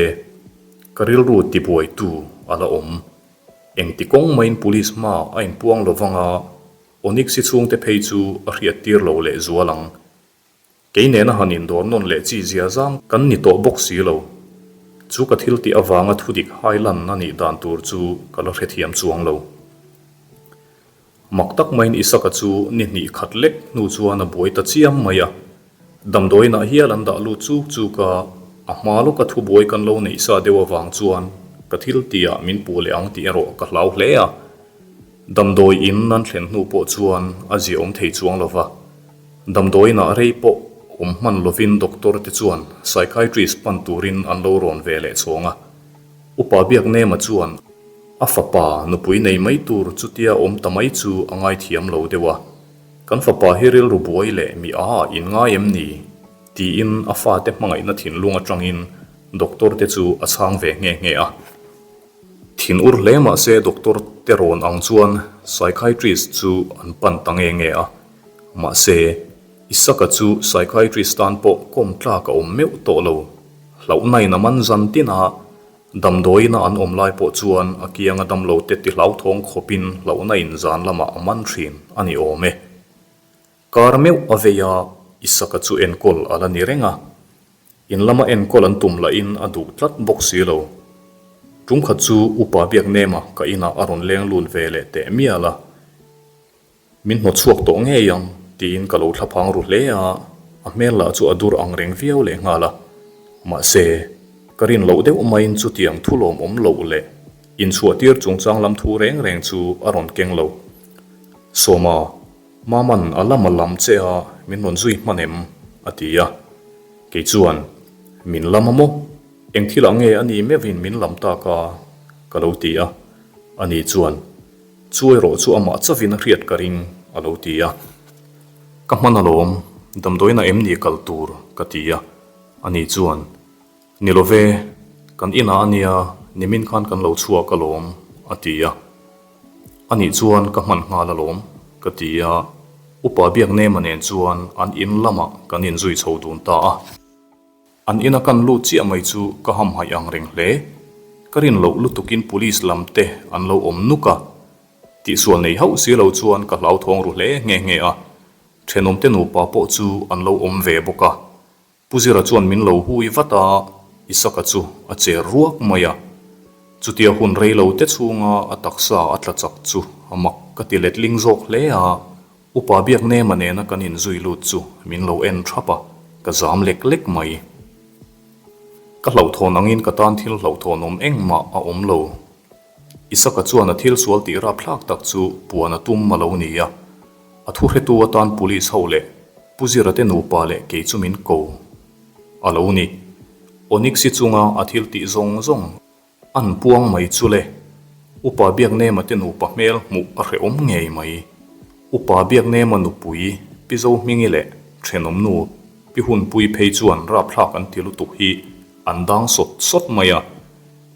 ka rilru tibuaitu a la awm. Engti kawng maiin police hma a inpuang lo vang a, Onyx i chhungte phei chu a hriattir lo leh zual ang. Kei nena han indawr nawn leh chi zia zang kan ni tawh bawk si lo. Chu ka thil tih avanga thudik hai lan a nih dan tur chu ka la hrethiam chuang lo. Mak tak maiin Isaka chu ni hnih khat lek hnu chuan a buai ta chiam mai a. Damdawiinah hial an dah lut chuk chuk a, a hma lawka thubuai kan lo neih sa deuh avang chuan ka thil tihah min puh leh ang tih erawh ka hlau hle a. Damdawi in an thlen hnu pawh chuan a ziaawm thei chuang lo va. Damdawiinah rei pawh awm hman lovin doctor te chuan psychiatrist pan turin an lo rawn ve leh chhawng a. Upa Biaknema chuan a fapa nupui nei mai tur chutia awm ta mai chu a ngaithiam lo deuh a. Kan fapa hi rilru buai leh mi a in ngai em ni? tiin a fate hmangaihna thinlung atangin doctor te chu a chhang ve nghe nghe a. Thin ur hle mah se doctor te rawn ang chuan psychiatrist chu an pan ta nge nge a. Mahse, Isaka chu psychiatrist tan pawh kawm tlak a awm meuh tawh lo. Hlauhnain a man zan tin a, damdawiina an awm lai pawh chuan a kianga damlo te ti hlauthawng khawpin hlauhnain zan lamah a man thin a ni awm e. Kar meuh a vei a, Isaka chu enkawl a la ni reng a. In lama enkawl an tum lahin a duh tlat bawk si lo. Tumkhat chu Upa Biaknema ka inah a rawn leng lut ve leh teh mial a. Min hnawt chhuak tawh ngei ang tiin ka lo thlaphang ru hle a, a hmel lah chu a dur ang reng viau leh nghal a. Mahse, ka rin loh deuh maiin chutiang thu lawmawm loh leh inchhuahtir chungchang lam thu reng reng chu a rawn keng lo. Sawma, Maman a lam a lam che a, min rawn zui hman em? a ti a. Kei chuan, Min lam a maw? Eng thil ah nge a ni meuhin min lam tak a? ka lo ti a. Ani chuan, Chu erawh chu amah chauhin a hriat ka ring, a lo ti a. Ka hman alawm, damdawiin ah em ni kal tur? ka ti a. Ani chuan, Ni lo ve, kan inah a nia, nimin khan kan lo chhuak alawm, a ti a. Anih chuan ka hman nghal alawm, ka ti a. Upa Biaknema nen chuan an in lamah kan inzui chho dun ta a. An ina kan lut chiah mai chu ka hamhaih ang reng hle. Ka rin loh lutukin police lam te an lo awm nuk a. Tihsual nei hauh si lo chuan ka hlauthawng ru hle nghe nghe a. Thenawmte nupa pawh chu an lo awm ve bawk a. Pu Zira chuan min lo hui vat a, Isaka chu a cher ruak mai a. Chutia hun rei lo te chhunga a taksa a tla chak chu a mak ka ti letling zawk hle a. Upa Biaknema nena kan inzui lut chu min lo en thap a, ka zam lek lek mai. Ka hlauhthawn angin ka tan thil hlauhthawnawm engmah a awm lo. Isaka chuan a thil sual tih rapthlak tak chu puan a tum a lo ni a, a thuhretu atan police ho leh Pu Zira te nupa leh kei chu min ko a lo ni. Onyx-i chunga a thil tih zawng zawng an puang mai chu le, Upa Biaknema te nupa hmel hmuh a hrehawm ngei mai. Upa Biaknema nupui Pi Zohmingi leh thenawmnu Pi Hunpui phei chuan rapthlak an ti lutuk hi an dang sawt sawt mai a.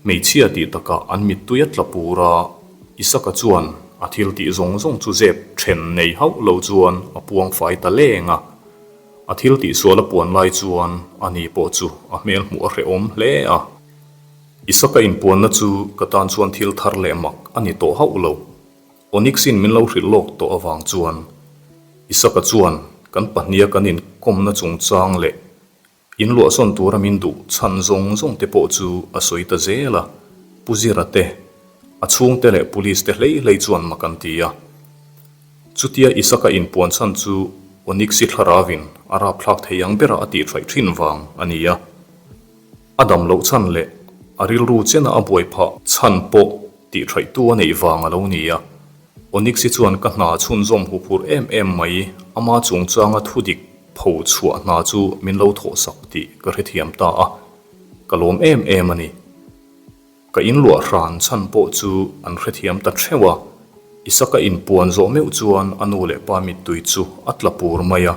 Hmeichhia tih takah an mittui a tla pur a, Isaka chuan a thil tih zawng zawng chu zep then nei hauh lo chuan a puang fai ta leng a. A thil tih sual a puan lai chuan ani pawh chu a hmel hmuh a hrehawm hle a. Isaka inpuanna chu ka tan chuan thil thar leh mak a ni tawh hauh lo. Onyx-in min lo hrilh lawk tawh avang chuan Isaka chuan kan pahniha kan inkawmna chungchang leh In luahsawn tura min duh chhan zawng zawng te pawh chu a sawi ta zel a, Pu Zira te, a chhungte leh Police te hlei hlei chuan mak an ti a. Chutia Isaka inpuan chhan chu Onyx-i thlaravin a rapthlak thei ang bera a tih hraih thin vang a ni a. A dam loh chhan leh a rilru chena a buai phah chhan pawh tih hraihtu a neih vang a lo ni a. Onyx-i chuan ka hna chhunzawm huphurh em em mai, ama chungchanga thudik pho chhuah hna chu min lo thawhsak tih ka hrethiam ta a, ka lawm em em a ni. Ka inluah hran chhan pawh chu an hrethiam ta theuh a, Isaka inpuan zawh meuh chuan a nu leh pa mittui chu a tla pur mai a,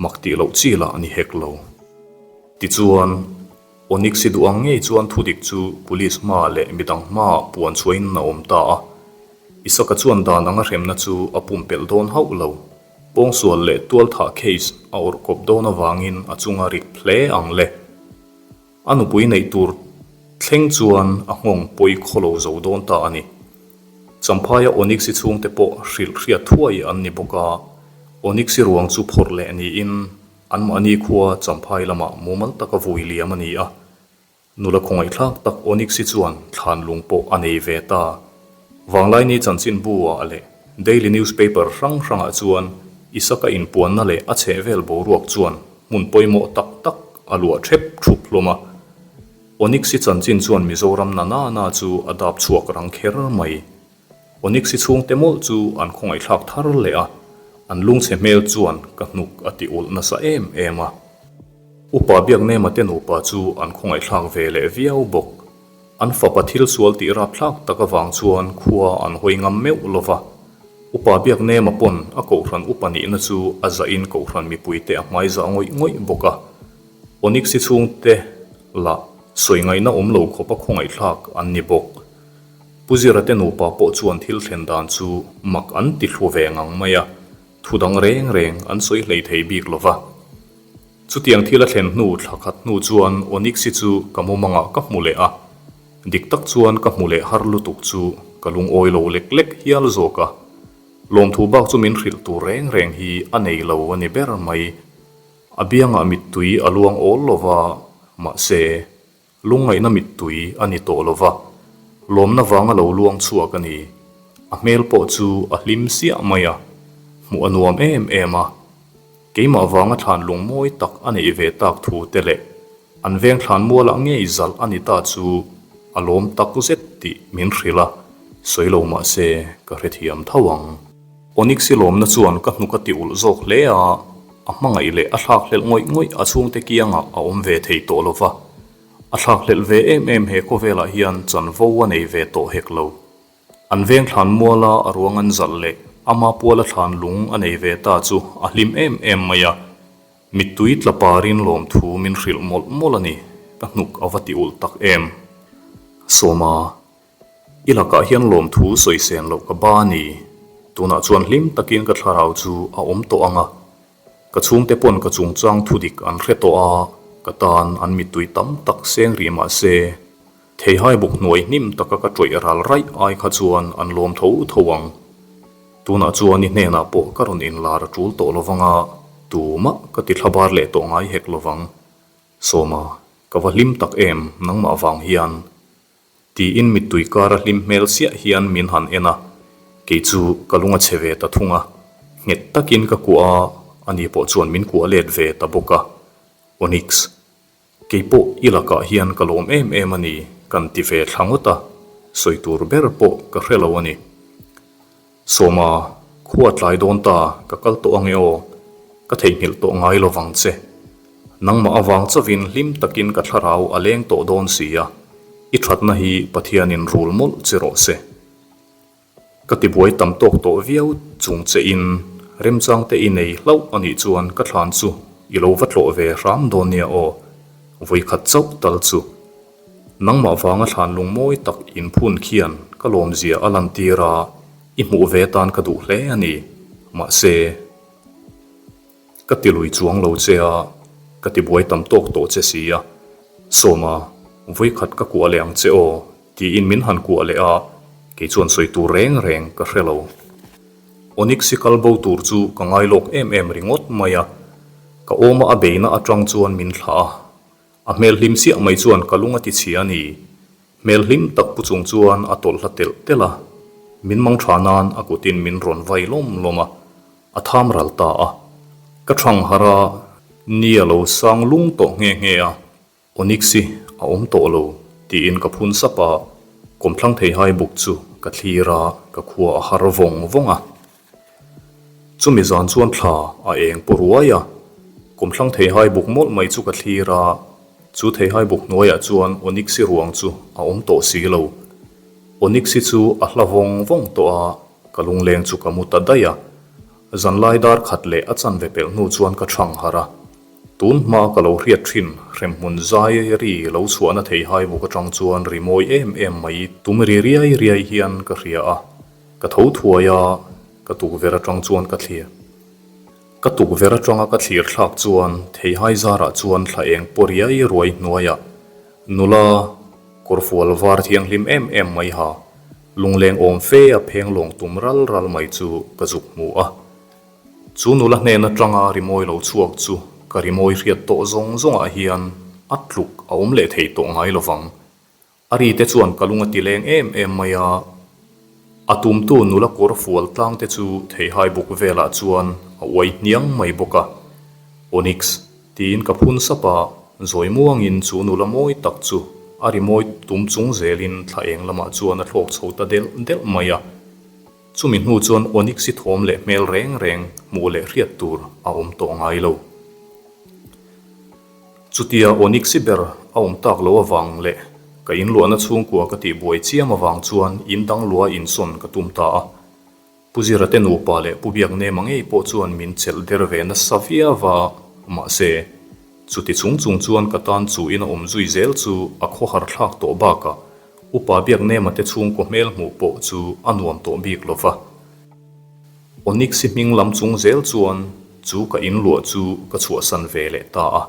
mak tih loh chi lah ni hek lo. Tichuan, Onyx-i duh ang ngei chuan thudik chu police hmaah leh midang hmaah puan chhuahin a awm ta a. Isaka chuan dan anga hremna chu a pumpelh dawn hauh lo. Pawngsual leh tualthah case a awrh kawp dawn avangin a chunga rik hle ang le. A nupui neih tur thleng chuan a nghawng pawi khawlo zo dawn ta a ni. Champhaia Onyx-i chhungte pawh hrilh hriat thuai an ni bawk a, Onyx-i ruang chu phawrh leh niin Anmahni khua Champhai lamah mumal taka vui liam a ni a, nula khawngaihthlak tak Onyx-i chuan thlan lung pawh a nei ve ta. Vanglaini chanchinbu-ah leh daily newspaper hrang hrangah chuan Isaka inpuanna leh a chhehvel boruak chuan hmun pawimawh tak tak a luah thep thup hlawm a. Onyx-i chanchin chuan Mizoram na na na chu a dap chhuak rang kher mai. Onyx-i chhungte mawlh chu an khawngaihthlak thar leh a, an lungchhe hmel chuan ka hnuk a ti ulh nasa em em a. Upa Biaknema te nupa chu an khawngaihthlak ve leh viau bawk. An fapa thil sual tih rapthlak tak avang chuan khua an hawi ngam meuh lo va. Upa Biaknema pawn a kohhran upa nihna chu a zahin kohhran mipuite a hmaizah ngawih ngawih bawk a. Onyx-i chhungte lah sawi ngaihna awm lo khawpa khawngaihthlak an ni bawk. Pu Zira te nupa pawh chuan thil thlen dan chu mak an ti thlu ve ngang mai a, thu dang reng reng an sawi hlei thei bik lo va. Chutiang thil a thlen hnu thla khat hnu chuan Onyx-i chu ka mumangah ka hmu leh a, dik tak chuan ka hmu leh har lutuk chu ka lungawi lo lek lek hial zawk a. Lawmthu bak chu min hrilh tur reng reng hi a nei lo a ni ber mai. A biangah mittui a luang awl lo va, mahse, Lungngaihna mittui a ni tawh lo va, lawmna vanga lo luang chhuak a ni. A hmel pawh chu a hlim siah mai a, hmuh a nuam em em a. Keimah vanga thlan lung mawi tak a neih ve tak thu te leh an veng thlan mualah ngei zalh a ni ta chu a lawm tak zet tih min hrilh a, sawi lo mah se ka hrethiam tho ang. Onyx-i lawmna chuan ka hnuk a ti ulh zawk hle a, a hmangaih leh a thlakhlelh ngawih ngawih a chhungte kiangah a awm ve thei tawh lo va. A thlakhlelh ve em em he khawvelah hian chanvo a nei ve tawh hek lo. An veng thlan muala a ruang an zalh leh ama puala thlan lung a nei ve ta chu a hlim em em mai a. Mittui tla parin lawmthu min hrilh mawlh mawlh a ni, ka hnuk a va ti ulh tak em. Sawma, i lakah hian lawmthu sawi sen loh ka ba a ni. Tunah chuan hlim takin ka thlarau chu a awm tawh ang a. Ka chhungte pawn ka chungchang thudik an hre tawh a, ka tan an mittui tam tak seng rih mah se, Theihai buk hnuai hnim taka ka ṭawih ral raih ai kha chuan an lawm tho tho ang. Tunah chuan i hnenah pawh ka rawn inlar a ṭul tawh lovang a, tumah ka ti thlabar leh tawh ngai hek lovang. Sawma, ka va hlim tak em nangmah vang hian. Tiin mittui kara hlim hmel siah hian min han en a, kei chu ka lung a chhe ve ta thung a. Nghet takin ka kuah a, ani pawh chuan min kuah let ve ta bawk a. Onyx. Kei pawh i lakah hian ka lawm em em a ni, kan ti ve thla ngawt a, sawi tur ber pawh ka hre lo a ni. Sawma, khua tlai dawn ta, ka kal tawh ange aw, ka theihnghilh tawh ngai lo vang che. Nangmah avang chauhin hlim takin ka thlarau a leng tawh dawn si a, i thatna hi Pathianin rul mawlh che rawh se. Ka tibuai tam tawk tawh viau chung che in remchang te i nei hlauh a nih chuan ka thlan chu i lo va tlawh ve hram dawn nia aw, vawikhat chauh tal chu. Nangmah vanga thlan lungmawi tak inphun khian ka lawmzia a lantir a, i hmuh ve tan ka duh hle a ni. Mahse. Ka ti lui chuang lo che a, ka ti buai tam tawk tawh che si a. Sawma, vawikhat ka kuah leh ang che aw, tiin min han kuah leh a, kei chuan sawi tur reng reng ka hre lo. Onyx-i kal bo tur chu ka ngai lawk em em ringawt mai a, ka awma a beina atang chuan min thlah a, a hmel hlim chiah mai chuan ka lung a ti chhia a ni. Hmel hlim tak pu chung chuan a tawlh hla telh telh a, min mang tha nan a kutin min rawn vai lawm lawm a. A tham ral ta a. Ka thang harh a, ni a lo sang lung tawh nghe nghe a. Onyx-i a awm tawh lo, tiin ka phun sap a, kawmthlang theihai buk chu ka thlir a, ka khua a har vawng vawng a. Chumi zan chuan thla a eng paw ruai a, kawmthlang theihai buk mawlh mai chu ka thlir a, chu theihai buk hnuaiah chuan Onyx-i ruang chu a awm tawh si lo. Onyx-i chu a hla vawng vawng tawh a. Ka lungleng chu ka mu ta daih a, zanlai dar khat leh a chanve pelh hnu chuan ka chhang harh a. Tun hma ka lo hriat thin hremhmun zai ri lo chhuahna theihai buk atang chuan ri mawi em em mai tum ri riai riai hian ka hria a, ka tho thuai a, ka tukverh atang chuan ka thlir. Ka tukverh atanga ka thlir thlak chuan theihai zarah chuan thla eng paw riai ruai hnuaiah nula kawrfual var thianghlim em em mai ha Lungleng awm fe a pheng lawng tum ral ral mai chu ka zuk hmu a. Chu nula hnen atanga rimawi lo chhuak chu ka rimawi hriat tawh zawng zawngah hian a tluk a awm leh thei tawh ngai lovang. A ri te chuan ka lung a ti leng em em mai a. A tumtu nula kawr fual tlang te chu theihai buk velah chuan a uai hniang mai bawk a. Onyx. Tiin ka phun sap a, zawi muangin chu nula mawi tak chu a ri mawi tum chung zelin thla eng lamah chuan a thlawk chho ta delh delh mai a. Chumi hnu chuan Onyx-i thawm leh hmel reng reng hmuh leh hriat tur a awm tawh ngai lo. Chutia Onyx-i ber a awm tak lo avang leh ka inluahna chhungkua ka tihbuai chiam avang chuan in dang lua insawn ka tum ta a. Pu Zira te nupa leh Pu Biaknema ngei pawh chuan min chelh der ve nasa viau a, mahse, chuti chung chung chuan ka tan chu in a awm zui zel chu a khawhar thlak tawh bakah Upa Biaknema te chhungkaw hmel hmuh pawh chu a nuam tawh bik lo va. Onyx-i hming lam chung zel chuan chu ka inluah chu ka chhuahsan ve leh ta a.